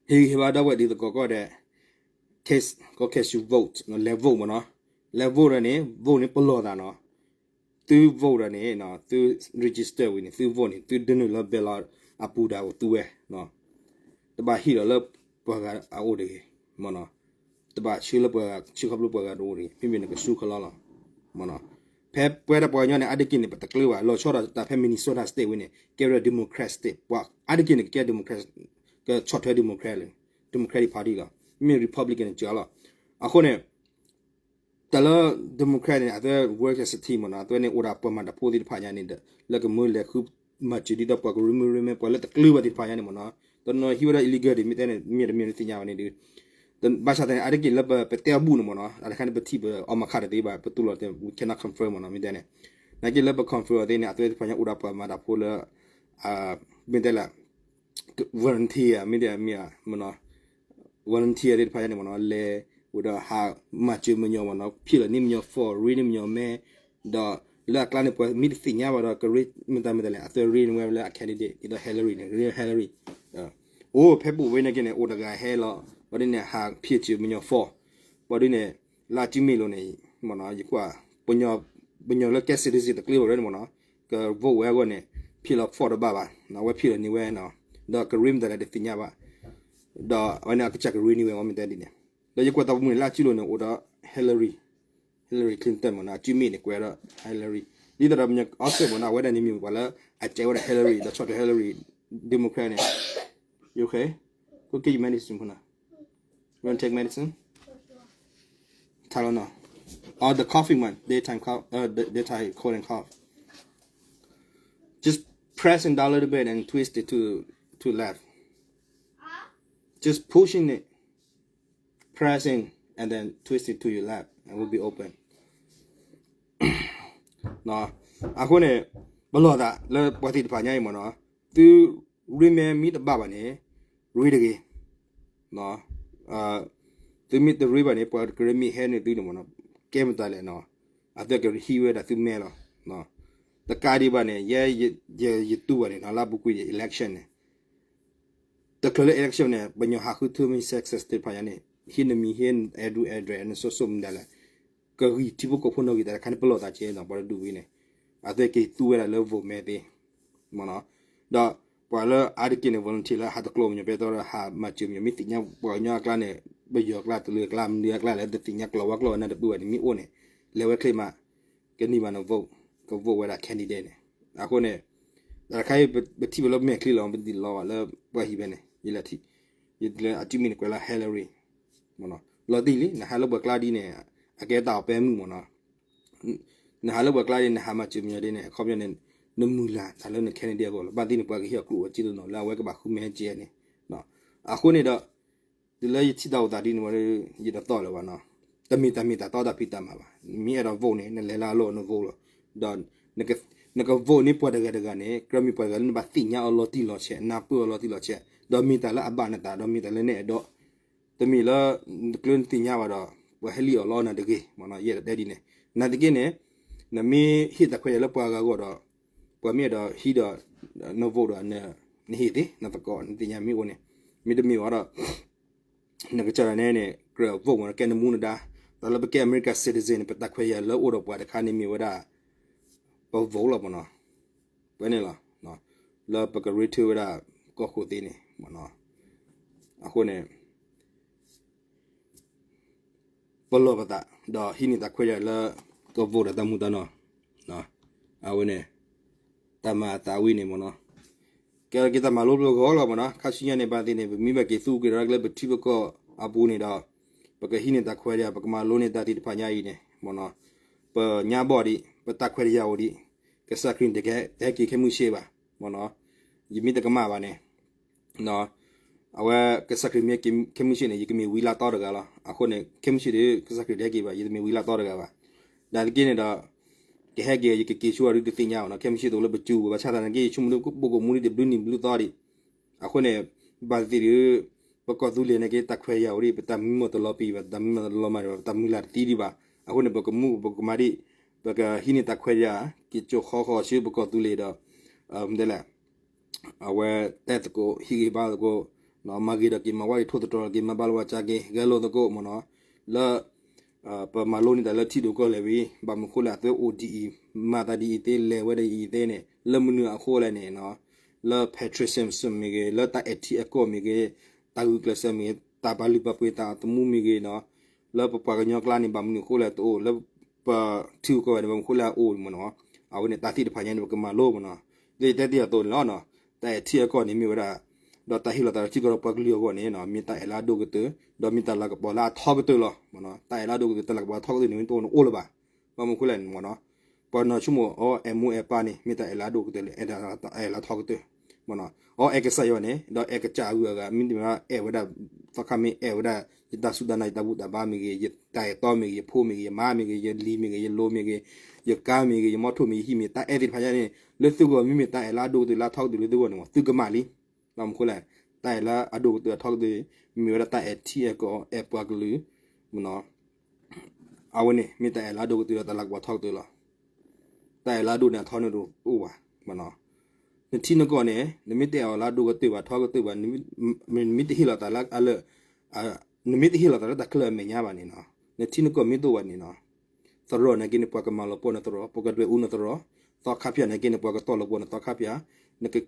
ဟ့ၣ်ဂံၢ်ဟ့ၣ်ဘါဒီပုၢ်ဝဲၢ်တံၤသကိးကီၢ်ဒဲး case ကီ case you vote လဲၤ vote မ့ၢ်နီၤ, လဲၤ vote ဒီးန့ၣ် vote န့ၣ်ပလီၢ်သးနီၤ, သု vote ဒီးန့ၣ် သု register ဝံၤန့ၣ် သု vote န့ၣ် သုဒုးနုာ်လၢ ballot အပူၤဒၣ်အိၣ်သုဝဲ တဘၣ်ဟံၣ်လီၤလၢပှၤဂၤအအိၣ်တဂ့ၤ, မ့ၢ်နီၤ, တဘၣ်ဆှၢလၢပှၤဂၤ ဆှၢခီဖျိပှၤဂၤတအိၣ်တဂ့ၤ, မ့မ့ၢ်နကစူၢ်ကလီလီၤ, မ့ၢ်နီၤ, ဖဲပဝဲဒၣ်ပှၤကညီန့ၣ် အါတက့ၢ်န့ၣ် ပတကျၢၤဘၣ်, လီၤဆီဒၣ်တၢ်ဖဲ Minnesota State ဝံၤန့ၣ် ကဲဝဲဒၣ် Democrat State, ပှၤအါတက့ၢ်န့ၣ် ကကဲ Democrat, ကဆီၣ်ထွဲ Democrat လၢ Democratic Party လီၤ, မ့မ့ၢ် Republican န့ၣ် စှၤလီၤ, အဃိန့ၣ် တၢ်လၢ Democrat န့ၣ် အဝဲ work as a team မ့ၢ်နီၤ, အဝဲန့ၣ်အိၣ်ဒၣ်ပှၤမၤတၢ်ဖိသ့ၣ်တဖၣ်ညါန့ၣ်ဒီး လၢကမၢလဲၤဃုမၤစၢၤဒ်သိးပှၤကရ့မုၢ်ရ့မဲ ပှၤလၢတကျၢၤဘၣ်သ့ၣ်တဖၣ်ညါန့ၣ်မ့ၢ်နီၤ, တနီၤဟံးဝဲဒၣ် illegal ဒ်မ့ၢ်တဲန့ၣ် မ့ၢ်တမ့ၢ်နသ့ၣ်ညါဘၣ်န့ၣ်ဒီး ဘၣ်ဆၣ်သနာ်က့ အါတက့ၢ်လၢပတဲအဘူၣ်န့ၣ်မ့ၢ်နီၤ, အတခါန့ၣ်ပထံၣ်ပအီၣ်မၤခးတသ့ဘၣ်, ပတူၢ်လိာ်တဲ we cannot confirm မ့ၢ်နီၤ, မ့ၢ်တဲန့ၣ်, နာ်က့လၢပ confirm အီၤသ့န့ၣ် အဝဲသ့ၣ်တဖၣ်ညါအိၣ်ဒၣ်ပှၤမၤတၢ်ဖိလၢ မ့ၢ်တဲလဲၣ် volunteer မ့ၢ်တဲမ့ၢ် volunteer သ့ၣ်တဖၣ်ညါန့ၣ်မ့ၢ်နီၤ, လဲၤဝဲဒီးဟးမၤစၢၤမညီမ့ၢ်နီၤ, ဖံးလီၤန့ၢ်မညီ form, ရ့န့ၢ်မညီမဲ, ဒီးလၢအကျါန့ၣ် ပှၤမ့ၢ်တသ့ၣ်ညါဘၣ်ဒီး ကရ့မတၤမတၤလဲၣ် အသရ့န့ၢ်ဝဲလၢအ candidate ဒ်သိး Hillary န့ၣ် ရ့ Hillary, အိၣ်ဖဲပူၤဝဲန့ၣ်က့န့ၣ် အိၣ်တဂၤဟဲလီၤ, ဘၣ်ဒ်န့ၣ် ဟးဖံးစၢၤမညီ form, ဘၣ်ဒ်န့ၣ် လၢအစုမ့ၢ်လိာ်န့ၣ် မ့ၢ်နီၤ, ယကွၢ် ပှၤကညီလၢကဲ citizen တကျၢၤဘၣ်ဝဲန့ၣ်မ့ၢ်နီၤ, က vote ဝဲအဂီၢ်န့ၣ် ဖံးလီၤ form တဘၣ်ဘၣ်, အဝဲဖံးလီၤန့ၢ်ဝဲနီၤ, ဒီးကရ့မတၤလဲၣ်တသ့ၣ်ညါဘၣ်, ဒီးအဝဲန့ၣ်အကစၢ်ကရ့န့ၢ်ဝဲ မ့ၢ်တဲဒ်န့ၣ်, ဒီးယကွၢ်တၢ်ပိာ်မုၣ်န့ၣ် လၢအစုလိာ်န့ၣ် အိၣ်ဒီး Hillary, Hillary Clinton မ့ၢ်နီၤ, အစုမ့ၢ်န့ၣ် ကွဲးဒီး Hillary, ဒ်သိးဒီးပှၤကညီ Austin မ့ၢ်နီၤ, အဝဲဒၣ်န့ၣ်မ့ၢ်ပှၤလၢအစဲးဝဲဒၣ် Hillary ဒီးဆီၣ်ထွဲ Hillary, Democrat န့ၣ်, you okay? Go get your medicine မ့ၢ်နီၤ. You want to take medicine? Tylenol. Or the coughing one, daytime cough, uh, the daytime cold and cough. Just press it down a little bit and twist it to to left. Just pushing it, pressing, and then twist it to your left, and will be open. အဃိန့ၣ် ပလီၢ်သးလၢပှၤသ့ၣ်တဖၣ်ညါအံၤမ့ၢ်နီၤ, သုရ့မဲမ့ၢ်တဘၣ်ဘၣ်န့ၣ် ရ့တဂ့ၤ. သုမ့ၢ်တရ့ဘၣ်န့ၣ် ပှၤကရ့မ့ၢ်ဟဲန့ၢ်သုန့ၣ်မ့ၢ်နီၤ, ကဲမတၤလဲၣ်နီၤ, အသုကဟံးဝဲဒၣ်သုမဲလီၤ. တကးဒံးဘၣ်န့ၣ် ယဲယတူၢ်ဘၣ်န့ၣ်နီၤ, လၢအပူၤကွံာ် election န့ၣ် တချုးလၢ election န့ၣ် ပညီဟးဃုထၢမ့ၢ် success သ့ၣ်တဖၣ်ညါန့ၣ် ဟံးနမံၤ ဟံး address နစိၤစိၤမတၤလဲၣ်, ကဂံၢ်ထံဖိကီၢ်ဖိနီၣ်ဂံၢ်တၢ်တခါန့ၣ် ပလီၢ်သးကဲနီၤ, ပှၤတဒူၣ်ဝံၤန့ၣ် အသုကသူဝဲဒၣ်လၢ vote မဲသ့ မ့ၢ်နီၤ, ဒီးပှၤလၢအါတက့ၢ်န့ၣ် volunteer လၢဟးတကျိၤမညီၤပဲတြီဒီး ဟးမၤစၢၤမညီၤ မ့ၢ်သ့ၣ်ညါပှၤကညီအကျါန့ၣ် ပယီၤအကျါ တလၢအကျါ မနုၤအကျါလဲၣ် တသ့ၣ်ညါကျိာ်ဝါကျိာ်နၢ်တပၢၢ်ဘၣ်န့ၣ် မ့ၢ်အိၣ်န့ၣ် လဲၤဝဲချ့မး ကန့ၢ်ဘၣ်န vote, က vote ဝဲဒၣ် candidate န့ၣ်, အဃိန့ၣ် တၢ်တခါအံၤ ပထံၣ်ဝဲလၢမဲာ်ချံလီၤ ပဒ်လီၤဘၣ်လၢပှၤဟံၣ်ဖဲန့ၣ် ယလဲၤထံၣ်, ယလဲၤအစုမ့ၢ်န့ၣ်ကွဲးလၢ Hillary, လီၤတံၢ်လံ နဟးလၢပှၤကျါဒ်န့ၣ် အကဲတၢ်အီၣ်ပဲမုၢ်မ့ၢ်နီၤ, နဟးလၢပှၤကျါဒ်န့ၣ် နဟးမၤစၢၤမညီၤဒ်န့ၣ် အခီပညီန့ၣ် နမုၢ်လၢ်တၢ်လၢန candidate အဂီၢ်လီၤ, ဘၣ်သ့ၣ်န့ၣ် ပှၤကဟ့ၣ်အီၤကျိၣ်အစ့တနီၤလၢအဝဲကဘၣ်ဃုမဲကဲန့ၣ်, အဃိန့ၣ်ဒီး တုၤလၢယထံၣ်တၢ်အိၣ်သးဒ်န့ၣ်ဝဲ ယတသီၣ်လၢၤဘၣ်နီၤ, တမ့ၢ်တၢ်မ့ၢ်တၢ်တီတၢ်ဖံးတၢ်မၤဘၣ်, မ့ၢ်အဲၣ်ဒိး vote န့ၣ် နလဲၤလၢအလီၢ်န vote လီၤ, ဒီး နက vote န့ၢ်ပှၤတဂၤတဂၤန့ၣ် ကြၢးမ့ၢ်ပှၤတဂၤလၢနဘၣ်သ့ၣ်ညါအီၤလီၤတံၢ်လီၤဆဲး နၢ်ပၢၢ်အီၤလီၤတံၢ်လီၤဆဲး ဒီးမ့ၢ်တၢ်လၢအဘၣ်နသးဒီးမ့ၢ်တၢ်လၢနအဲၣ်ဒိး, တမ့ၢ်လၢ နကျၢၤနသ့ၣ်ညါဘၣ်ဒီး ပှၤဟဲလံၣ်အီၣ်လီအီၣ်နၤတဂ့ၤ, ယအဲၣ်ဒိးတဲဒ်န့ၣ်, နာ်သက့န့ၣ် နမ့ၢ်ဟ့ၣ်တၢ်ခွဲးတၢ်ယာ်လၢပှၤဂၤအဂီၢ်ဒီး ပှၤ ပှၤမ့ၢ်အဲၣ်ဒိးဟံးဒီး န vote ဒီး နဟ့ၣ်သ့ နသကိး နသ့ၣ်ညါမ့ၢ်အိၣ်န့ၣ်, မ့တမ့ၢ်ဘၣ်ဒီး နကစၢ်ဒၣ်နဲန့ၣ် ကြၢး vote မ့ၢ်ဒီး ကဲနမူနဒါ, တၢ်လၢပကဲ America citizen န့ၣ် ပတၢ်ခွဲးတၢ်ယာ်လၢအိၣ်ဒီးပှၤတခါန့ၣ်မ့ၢ်ဝဲဒၣ် ပ vote လီၤမ့ၢ်နီၤ, ပဝဲန့ၣ်လီၤ, လၢပကရ့ထၢဝဲဒၣ်ကီၢ်ခိၣ်သ့န့ၣ်မ့ၢ်နီၤ, အဃိန့ၣ် ပလီၢ်ပသး ဒီးဟံးန့ၢ်တၢ်ခွဲးတၢ်ယာ်လၢ က vote ဒီးတၢ်မူတၢ်နီၢ်, အဝဲန့ၣ် တၢ်မၤအသးဝံၤန့ၣ်မ့ၢ်နီၤ, ကဲထီၣ်က့ၤတၢ်မၤလိပဂီၢ်လီၤမ့ၢ်နီၤ, ခါဆူညါန့ၣ် ဘၣ်သ့ၣ်န့ၣ် ပမ့ၢ်ဘၣ်က့ၤသူက့ၤဒီးကလဲပထံပကီၢ်အပူၤန့ၣ်ဒီး ပကဟံးန့ၢ်တၢ်ခွဲးတၢ်ယာ် ပကမၤလိန့ၢ်တၢ်သ့ၣ်တဖၣ်ညါအံၤန့ၣ်မ့ၢ်နီၤ, ပညါဘီၣ်ဒံး ပတၢ်ခွဲးတၢ်ယာ်အိၣ်ဒံး, ကစၢ်ခရံာ်တကဟဲက့ၤခဲမုၢ်ဆ့ၣ်ဘၣ်မ့ၢ်နီၤ, ယမ့ၢ်တကမၣ်ဘၣ်န့ၣ် အဝဲကစၢ်ခရံာ်မ့ၢ်က့ၤခဲမုၢ်ဆ့ၣ်န့ၣ် ယကမ့ၢ်ဝံလါတီတဂၤလီၤ. အဃိန့ၣ် ခဲမုၢ်ဆ့ၣ်ဒီး ကစၢ်ခရံာ်တဟဲက့ၤဘၣ် ယတမ့ၢ်ဝံလါတီတဂၤဘၣ်. နာ်သက့န့ၣ်ဒီး ကဟဲက့ၤ ယကက့ၤဆူအရူတသ့ၣ်ညါအီၤနီၤ. ခဲမုၢ်ဆ့ၣ်တအိၣ်လၢပစုပူၤဘၣ်ဆၣ်သနာ်က့ ယဆိကမိၣ်ဒ်ဘိၣ်ကိၣ်မူဒံးတဘျုးနံၣ်ဘျုးသီဒံး. အဃိန့ၣ် ဘၣ်သ့ၣ်သ့ၣ်ဒီး ပကီၢ်သူလ့ၤနာ်က့ တၢ်ခွဲးတၢ်ယာ်အိၣ်ဒံး ပတၢ်မံမီၢ်တလီၤပံာ်ဘၣ်, ပတၢ်မံမီၢ်တလီၤမၢ်ဒံးဘၣ်, ပတၢ်မုၢ်လၢ်တသံဒံးဘၣ်. အဃိန့ၣ် ပကမူပကမၤဒံး ပကဟံးန့ၢ်တၢ်ခွဲးတၢ်ယာ် က့ၤစိာ်ဃီဃီၤဆူပကီၢ်သူလ့ၤဒီး မ့ၢ်တဲလဲၣ် အဝဲတဲသကိး ဟံးဂ့ၤဘါသကိး, မၤဂ့ၤဒီးက့ၤ မၤဝါဒံး ထိၣ်သတြီၤက့ၤ မၤဘၣ်လိာ်ဘၣ်စးက့ၤ ဂဲၤလိာ်သကိးမ့ၢ်နီၤ, လၢ ပမၤလိန့ၢ်တၢ်လၢထံဒိၣ်ကီၢ်လဲၢ်ဝံၤ ဘၣ်မနုၤဃိလဲၣ် အသွဲအိၣ်ဒ်အံၤ မၤသးဒ်အံၤသ့ လဲၤဝဲဒ်အံၤသ့န့ၣ် လၢမနုၤအဃိလဲၣ်န့ၣ်နီၤ, လၢ patriotism မ့ၢ်ဂ့ၤ, လၢတၢ်အဲၣ်ထံအဲၣ်ကီၢ်မ့ၢ်ဂ့ၤ, တၢ်ဂုာ်ကျဲးစၢးမ့ၢ်ဂ့ၤ, တၢ်ပာ်လုၢ်ပာ်ပှ့ၤသးသမူမ့ၢ်ဂ့ၤနီၤ, လၢပပှၤကညီကျါန့ၣ် ဘၣ်မနုၤအဃိလဲၣ်တအိၣ်, လၢပထံဂုၤကီၢ်ဂၤန့ၣ် ဘၣ်မနုၤဃိလဲၣ်အအိၣ်မ့ၢ်နီၤ, အဝဲန့ၣ်တၢ်သ့ၣ်တဖၣ်ညါန့ၣ် ပကမၤလိမ့ၢ်နီၤ, လၢယတဲတ့ၢ်အသိးန့ၣ်လီၤ. တၢ်အဲၣ်ထံအဲၣ်ကီၢ်န့ၣ်မ့ၢ်ဝဲဒၣ် ဒီးတၢ်ဟ့ၣ်လီၤသးဒီးထံကီၢ်ဒီးပှၤကလုာ်အဂီၢ်န့ၣ် မ့ၢ်တၢ်အဲၣ်လၢအဒိၣ်ကတၢၢ်, ဒီးမ့ၢ်တၢ်လၤကပီၤလၢအထီကတၢၢ်လီၤ. တၢ်အဲၣ်လၢအဒိၣ်ကတၢၢ် တၢ်လၤကပီၤထီကတၢၢ်န့ၣ် မ့ၢ်တအိၣ်န့ၣ်အိၣ်လၢၤဘၣ်. ဘၣ်မနုၤဃိလဲၣ်န့ၣ်မ့ၢ်နီၤ, ပှၤနီၢ်ဆိကမိၣ်အီၤ အဲၣ်မိၢ်အဲၣ်ပၢ်န့ၣ် မ့ၢ်တၢ်အဲၣ်လၢအဒိၣ်ကတၢၢ်လၢ အဲၣ်လၢထီကတၢၢ် မ့ၢ်နီၤ, အီၤအဲၣ်ကစၢ်ယွၤန့ၣ် ဒီးအဲၣ်ကစၢ်အဂုၤအဂၤ မ့တမ့ၢ်အဲၣ်ဝဲဒၣ် သီခါမ့ၢ်အဲၣ်ဝဲဒၣ် ယတၢ်စူၢ်တၢ်နာ် ယတၢ်ဘူၣ်တၢ်ဘါမ့ၢ်ဂ့ၤ, ယတၢ်အဲၣ်တီမ့ၢ်ဂ့ၤ, ယဖိမ့ၢ်ဂ့ၤ, ယမါမ့ၢ်ဂ့ၤ, ယလံၤမ့ၢ်ဂ့ၤ, ယလိၤမ့ၢ်ဂ့ၤ, ယကါမ့ၢ်ဂ့ၤ, ယမီထိၣ်မ့ၢ်ဂ့ၤ, ယဟံၣ်မ့ၢ်ဂ့ၤ, တၢ်အဲၣ်သ့ၣ်တဖၣ်ညါန့ၣ် လၢသုဂီၢ် မ့မ့ၢ်တၢ်အဲၣ်လၢအဒိၣ်ကတၢၢ်လၢအထီကတၢၢ်လၢသုဂီၢ်န့ၣ် သုကမၣ်လံ. ဘၣ်မနုၤဃိလဲၣ်, တၢ်အဲၣ်လၢအဒိၣ်ကတၢၢ်အထီကတၢၢ် မ့ၢ်ဝဲဒၣ်တၢ်အဲၣ်ထံအဲၣ်ကီၢ် အဲၣ်ပှၤကလုာ် မ့ၢ်နီၤ, အဝဲန့ၣ် မ့ၢ်တၢ်အဲၣ်လၢအဒိၣ်ကတၢၢ်ဒီးတၢ်လၤကပီၤထီကတၢၢ်လီၤ. တၢ်အဲၣ်လၢအဒိၣ်န့ၣ် အထီန့ၣ်တအိၣ်ဘၣ်, မ့ၢ်နီၤ, နထံနကီၢ်န့ၣ် နမ့ၢ်တအဲၣ်အီၤလၢအဒိၣ်ကတၢၢ်ဘၣ် ထီကတၢၢ်ဘၣ်, နမ့ၢ်တဟ့ၣ်လီၤသးလၢအလၢ နမ့ၢ်တဟ့ၣ်လီၤသးလၢတၢ်ချၢအမဲာ်ညါဘၣ်န့ၣ်နီၤ, နထံနကီၢ်မ့ၢ်တအိၣ်ဘၣ်န့ၣ်နီၤ, သရိာ်နာ်က့န့ၣ် ပှၤကမၤလီၤပှီၢ်နသရိာ်, ပှၤကဒွဲၣ်အူနသရိာ်, သီခါဖၠၣ်နာ်က့န့ၣ် ပှၤကတီၢ်လီၤပှီၢ်နသီခါဖၠၣ်, နကအ့ၣ်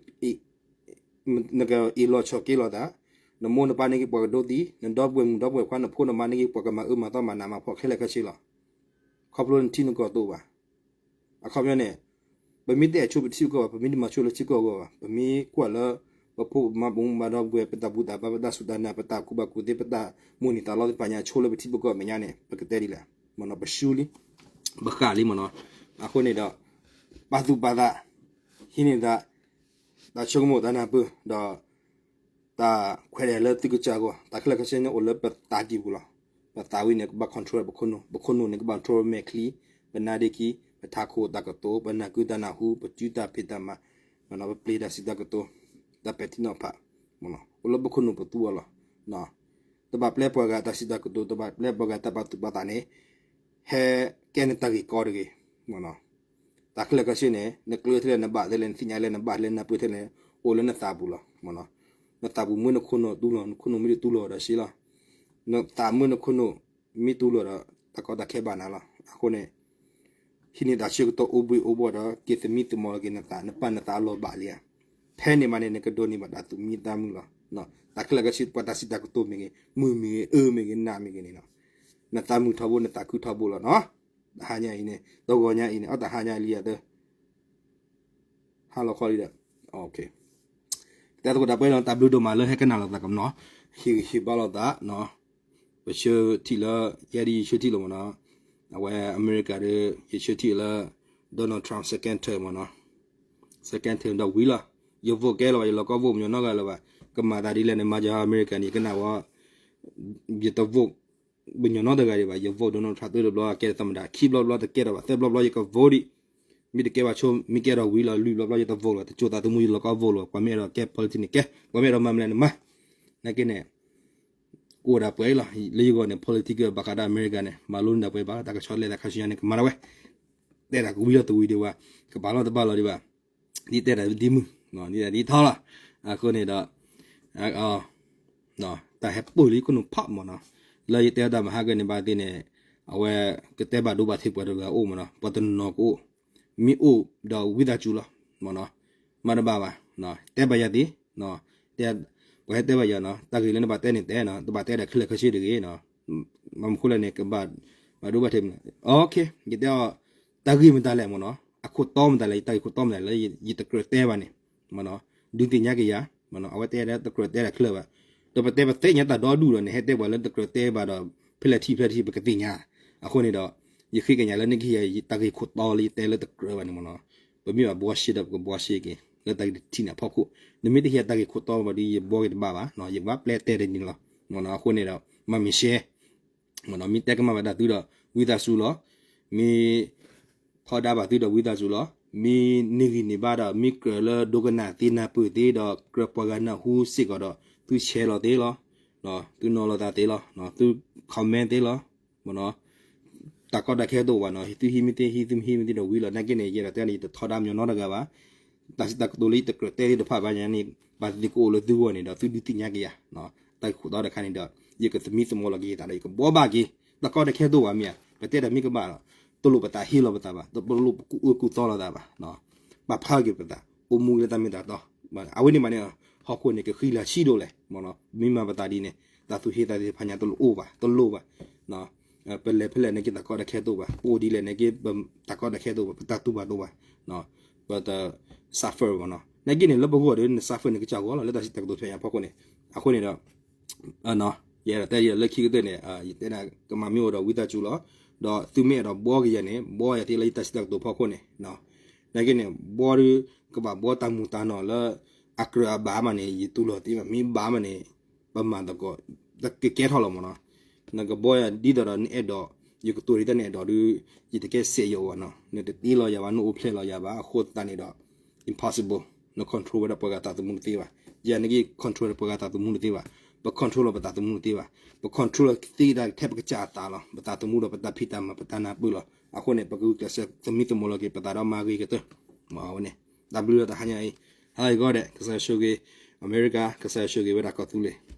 လီၤဆီၣ်က့ၤလီၤသး, နမိၢ်နပၢ်န့ၣ်က့ၤ ပှၤကဒိသံ, နဒီပုၢ်ဝဲၢ်မုၣ်ဒီပုၢ်ဝဲၢ်ခွါ နဖိနမါန့ၣ်က့ၤ ပှၤကမၤအၢမၤသီမၤနးမၤဖှီၣ်ခဲလၢာ်ခဲဆ့လီၤ. ခီဖျိနထံနကီၢ်တအိၣ်ဘၣ်. အခီပညီန့ၣ် ပမ့ၢ်တအဲၣ်ဆိပထံပကီၢ်ဘၣ်, ပမ့ၢ်တမၤဆိလၢထံကီၢ်အဂီၢ်ဘၣ်, ပမ့ၢ်ကွၢ်လၢ ပဖိပမါ ပမိၢ်ပၢ်ဒီပုၢ်ဝဲၢ် ပတၢ်ဘူၣ်တၢ်ဘါ ပတၢ်စူၢ်တၢ်နာ် ပတၢ်ကူၣ်ဘၣ်ကူၣ်သ့ ပတၢ်မိၣ်န့ၢ်သးလီသ့ၣ်တဖၣ်ညါ ဆိလၢပထံပကီၢ်အမဲာ်ညါန့ၣ် ပကတဲဒ်လဲၣ်, မ့ၢ်နီၤ ပရှုံးလံ, ပဃၣ်လံမ့ၢ်နီၤ. အဃိန့ၣ်ဒီး ပာ်သူၣ်ပာ်သး ဟံးန့ၢ်သး တၢ်ဆိကမိၣ်တၢ်နၢ်ပၢၢ် ဒီး တၢ်ခွဲးတၢ်ယာ်လၢသုကစၢ်အဂီၢ် တၢ်ခဲလၢာ်ခဲဆ့န့ၣ်အိၣ်လၢပသးကံၢ်ပူၤလီၤ. ပသးဝံၣ်န့ၣ် ကဘၣ် control ပခိၣ်နူာ်, ပခိၣ်နူာ်န့ၣ် ကဘၣ် control မဲာ်ချံ, ပနါဒ့ခံ, ပထးခိၣ်တၢ်ကတိၤ, ပနၢ်ကုတၢ်နၢ်ဟူ, ပစုတၢ်ဖံးတၢ်မၤ, ပပျ့ၤတၢ်စံးတၢ်ကတိၤ, တၢ်ပဲာ်ထံနီၤဖး အိၣ်လၢပခိၣ်နူာ်ပသူအီၤလီၤ. တဘၣ်ပျဲပှၤဂၤတၢ်စံးတၢ်ကတိၤ, တဘၣ်ပျဲပှၤဂၤတၢ်ပာ်သူၣ်ပာ်သးန့ၣ် ဟဲကဲနတၢ်ဂ့ၢ်ကီတဂ့ၤ. တၢ်ခဲလၢာ်ခဲဆ့န့ၣ် နကျၢၤထဲလဲၣ် နဘၣ်ထဲလဲၣ် နသ့ၣ်ညါလဲၣ် နဘၣ်ထဲလဲၣ် နၢ်ပၢၢ်ထဲလဲၣ် အိၣ်လၢနသးပူၤလီၤ. နသးပူၤမၢနခိၣ်နူာ်တူၢ်လိာ်, နခိၣ်နူာ်မ့ၢ်တတူၢ်လိာ်ဒီးဆံးလီၤ. နသးမၢနခိၣ်နူာ်မ့ၢ်တူၢ်လိာ်ဒီး တၢ်ကီတၢ်ခဲဘၣ်နၤလီၤ. အဃိန့ၣ် ဟံးန့ၢ်တၢ်ဆၢကတီၢ်အိၣ်ဘှံးအိၣ်ဘှီၣ်ဒီး က့ၤသမံသမိးက့ၤနသး, နပာ်နသးအလီၢ်ဘၣ်လံဧါ. ဖဲန့ၣ်မးန့ၣ် နကဒိးန့ၢ်ဘၣ်တၢ်သူၣ်မံသးမုာ်လီၤ. တၢ်ခဲလၢာ်ခဲဆ့ ပှၤတၢ်စံးတၢ်ကတိၤမ့ၢ်ဂ့ၤ, မုာ်မ့ၢ်ဂ့ၤ, အၢမ့ၢ်ဂ့ၤ, နးမ့ၢ်ဂ့ၤန့ၣ်လီၤ. နသးမုာ်ထီဘိ နသးခုထီဘိလီၤနီၤ. တဟါညါအံၤန့ၣ် တဂီၤညါအံၤန့ၣ် အတဟါညါလံဧါသၢ ဟါလီၤခီလံဒီး တဲသကိးတၢ်ပှဲၤလီၤ. တၢ်ဘျုးဒိၣ်မးလၢဟဲကနၣ်လိာ်သးကမနီၤ, ဟ့ၣ်ဂံၢ်ဟ့ၣ်ဘါလိာ်သး, ပဆၢထံၣ်လၢ ယဲဒ်ယဆၢထံၣ်လီၤမနီၤ, အဝဲအမဲရကၤဒီး ယဆၢထံၣ်လၢ Donald Trump second term မနီၤ, second term ဒီးဝံၤလီၤ. ယ vote ကဲလၢၤဘၣ်, ယလီၢ်ကီ vote ပညီနီတဂၤလၢၤဘၣ်. ကမၤသးဒ်လဲၣ်န့ၣ် မၤယၤအမဲရကၤန့ၣ် ယကနၣ်ဝဲ ယတ vote ပညီနီတဂၤဒံးဘၣ်. ယ vote Donald Trump သၢတဘျီ ကဲသမ္မတ, ခံဘျီဘျီတကဲထီၣ်ဘၣ်, သၢဘျီဘျီယက vote ဒံး, မ့ၢ်တကဲဘၣ်ဆိ မ့ၢ်ကဲထီၣ်ဝံၤလီၤ, လွံၢ်ဘျီဘျီယတ vote လီၤ, တကၠိသးသမူယလီၢ်ကီ vote လီၤ. ပှၤမ့ၢ်အဲၣ်ဒိးကဲ politics န့ၣ်ကဲ, ပှၤမ့ၢ်အဲၣ်ဒိးမၤမနုၤလဲၣ်န့ၣ်မၤ. နာ်က့န့ၣ် ကအိၣ်ဒၣ်ပှဲၤလီၤ. လၢယဂီၢ်န့ၣ် politics ဘၣ်ဃးဒီးအမဲရကၤန့ၣ် မၤလိန့ၢ်ဒၣ်ပှဲၤဘၣ်, တၢ်ကဆီတလဲသးခါဆူညါန့ၣ် ကမၤဒၣ်ဝဲ, တဲဒၣ်ကဝံၤလီၤတဝံၤဒံးဝဲ, ကပာ်လီၤတပာ်လီၤဒံးဘၣ်. ဒ်တဲဒၣ်ဒ်မုၢ်, ဒ်တဲဒ်ထီလီၤ. အဃိန့ၣ်ဒီး တၢ်ဟဲပၢၢ်လံခိၣ်နူာ်ဖးမ့ၢ်နီၤ, လၢယတဲတၢ်မဟါကန့ၣ်ဘၣ်သ့ၣ်န့ၣ်, အဝဲကတဲဘၣ်ဒိဘၣ်ထံးပှၤတဂၤအိၣ်မ့ၢ်နီၤ, ပှၤတနီၤကအိၣ်, မ့ၢ်အိၣ်ဒီးဝံသးစူၤလီၤမ့ၢ်နီၤ, မၤတဘၣ်ဘၣ်, တဲဘၣ်ယၤသ့, ပှၤဟဲတဲဘၣ်ယၤနီၤ, တၢ်ဂ့ၢ်လၢနဘၣ်တဲန့ၣ်တဲနီၤ, တဘၣ်တဲဒီးခဲလၢာ်ခဲဆ့တဂ့ၤနီၤ, မ့ၢ်မနုၤလဲၣ်န့ၣ် ကဘၣ်ဒိဘၣ်ထံးမ့ၢ်နီၤ, ယတဲအီၤ, တၢ်ဂ့ၢ်မတၤလဲၣ်မ့ၢ်နီၤ, အခိၣ်တီမတၤလဲၣ်, ယတၢ်ဂ့ၢ်ခိၣ်တီမတၤလဲၣ်လၢယတကြၢးတဲဘၣ်န့ၣ် ဒုးသ့ၣ်ညါက့ၤယၤ, အဝဲတဲဒၣ်တကြၢးတဲဒၣ်ခဲလၢာ်ဘၣ်, ဒီးပတဲပသ့ၣ်ညါတၢ်ဒီဒူၣ်ဒီးန့ၣ် ဟဲတဲပှၤလၢတကြၢးတဲဘၣ်ဒီး ဖဲလဲၣ်ထံၣ်ဖဲလဲၣ်ထံၣ် ပကသ့ၣ်ညါ, အဃိန့ၣ်ဒီး ယဃ့ကညးလၢနကဟ့ၣ်ယၤတၢ်ဂ့ၢ်ခိၣ်တီလၢယတဲလၢတကြၢးဘၣ်န့ၣ်မ့ၢ်နီၤ, ပမ့ၢ်ဘၣ်ဘှီရှဲဒီးပကဘှီရှဲက့ၤ လၢတၢ်ဂ့ၢ်တထံၣ်န့ၣ်အဖီခိၣ်, နမ့ၢ်တဟ့ၣ်ယၤတၢ်ဂ့ၢ်ခိၣ်တီဘၣ်ဒီး ယဘှီက့ၤတဘၣ်ဘၣ်, ယကဘၣ်ပျဲတဲတန့ၣ်လီၤ, အဃိန့ၣ်ဒီး မၤမ့ၢ်ရှဲ မ့ၢ်တဲကမၣ်ဘၣ်ဒၣ်သုဒီးဝံသးစူၤလီၤ, မ့ၢ်ထီဒါဘၣ်သုဒီးဝံသးစူၤလီၤ, မ့ၢ်နဂ့ၢ်န့ၢ်ဘၣ်ဒီး မ့ၢ်ကြၢးလၢဒိကနၣ်သ့နၢ်ပၢၢ်သ့ဒီး ကြၢးပှၤဂၤနၢ်ဟူစ့ၢ်ကီးဒီး သုဆဲးလီၤသ့လီၤ, သုနီၤလီၤသးသ့လီၤ, သု comment သ့လီၤ, တၢ်ကီတၢ်ခဲတအိၣ်ဘၣ်နီၤ, သုဟံးမ့ၢ်သ့ဟံး, သုမ့ၢ်ဟံးမ့ၢ်သ့ဒီးဝံၤလီၤ, နာ်က့န့ၣ် ယဲဒၣ်တဲန့ၣ် ယတထီဒါညီညီတဂၤဘၣ်, တၢ်စံးတၢ်ကတိၤလၢယတကြၢးတဲသ့ၣ်တဖၣ်ဘၣ်ညါန့ၣ် ဘၣ်သ့ၣ်သ့ၣ်ကအိၣ်လၢသုဂီၢ်န့ၣ်ဒီး သုဒုးသ့ၣ်ညါက့ၤယၤ, တၢ်ဂ့ၢ်ခိၣ်တီတခါန့ၣ်ဒီး ယကသမံသမိးလီၤက့ၤယသးဒီး ယကဘှီဘၣ်က့ၤ, တၢ်ကီတၢ်ခဲတအိၣ်ဘၣ်မ့ၢ်ဧါ, ပတဲတၢ်မ့ၢ်ကဘၣ်ဒီး တလိၣ်ပသးဟ့လီၤပသးဘၣ်, တလိၣ်ပကူၣ်အၢကူၣ်သီလီၤသးဘၣ်, ပာ်ဖျါက့ၤပသး, အိၣ်မူက့ၤလၢတၢ်မ့ၢ်တၢ်တီ, အဝဲန့ၣ်မးန့ၣ် ဟီၣ်ခိၣ်န့ၣ် ကဃံလၤဆံးဒိၣ်လဲၣ်, မ့ၢ်မၤပသးဒ်န့ၣ် တၢ်သူၣ်ဟ့သးသ့ၣ်တဖၣ်ညါတလိၣ်အိၣ်ဘၣ်, တလိၣ်ဘၣ် ပလဲၤဖဲလဲၣ်နာ်က့တၢ်ကီတၢ်ခဲတအိၣ်ဘၣ်, ပအိၣ်ဒ်လဲၣ်နာ်က့ တၢ်ကီတၢ်ခဲတအိၣ်ဘၣ်, ပတၢ်တူၢ်ဘၣ်တအိၣ်ဘၣ်, ပတ suffer ဘၣ်နီၤ, နာ်က့န့ၣ် လၢပဂီၢ်ဒီး န suffer န့ၣ်ကစၢ်ဂီၢ်လီၤ လၢတၢ်စံးတၢ်ကတိၤဖဲအံၤအဖီခိၣ်န့ၣ်, အဃိန့ၣ်ဒီး ယအဲၣ်ဒိးတဲလၢခံကတၢၢ်န့ၣ် ယတဲဒၣ်ကမၤမ့ၢ်အိၣ်ဒီးဝံသးစူၤလီၤ, ဒီးသုမ့ၢ်အဲၣ်ဒိးဘှီက့ၤယၤန့ၣ် ဘှီယၤသ့လၢယတၢ်စံးတၢ်ကတိၤဖီခိၣ်န့ၣ်, နာ်က့န့ၣ် ဘှီဒီး ကဘၣ်ဘှီတၢ်မုာ်တၢ်နီၢ်လၢ အကြၢးအဘၣ်မးန့ၣ် ယတူၢ်လိာ်သ့ဘၣ်, မ့ၢ်ဘၣ်မးန့ၣ် ပမၤသကိး ကကဲထီၣ်လီၤမ့ၢ်နီၤ, နကဘှီယၤဒ်သိးဒီးနအဲၣ်ဒိး ယကတိၤဒ်သိးနအဲၣ်ဒိးဒီး ယတကဲစဲးယိာ်ဘၣ်နီၤ, နတတ့လီၤယၤဘၣ် နအိၣ်ဖျဲၣ်လီၤယၤဘၣ်, အဃိသတးန့ၣ်ဒီး impossible, န control ဝဲဒၣ်ပှၤဂၤသးသမူတသ့ဘၣ်, ယၤနာ်က့ control ပှၤဂၤသးသမူတသ့ဘၣ်, ပ control လီၤပသးသမူတသ့ဘၣ်, ပ control လီၤသ့ဒၣ်ထဲပကစၢ်အသးလီၤ, ပသးသမူဒီးပတၢ်ဖံးတၢ်မၤ ပတၢ်နၢ်ပၢၢ်လီၤ, အဃိန့ၣ် ပကဂုာ်ကျဲးစၢးသမံသမိးလီၤက့ၤပသးဒီးမၤဂ့ၤကတၢၢ်, မ့ၢ်ဝဲန့ၣ်, တၢ်ဘျုးလီၤတဟါညါအံၤ, ဟါဂီၤဒဲး ကစၢ်ယွၤဆိၣ်ဂ့ၤ အမဲရကၤ, ကစၢ်ယွၤဆိၣ်ဂ့ၤဝဲဒၣ်ကီၢ်သူလ့ၤ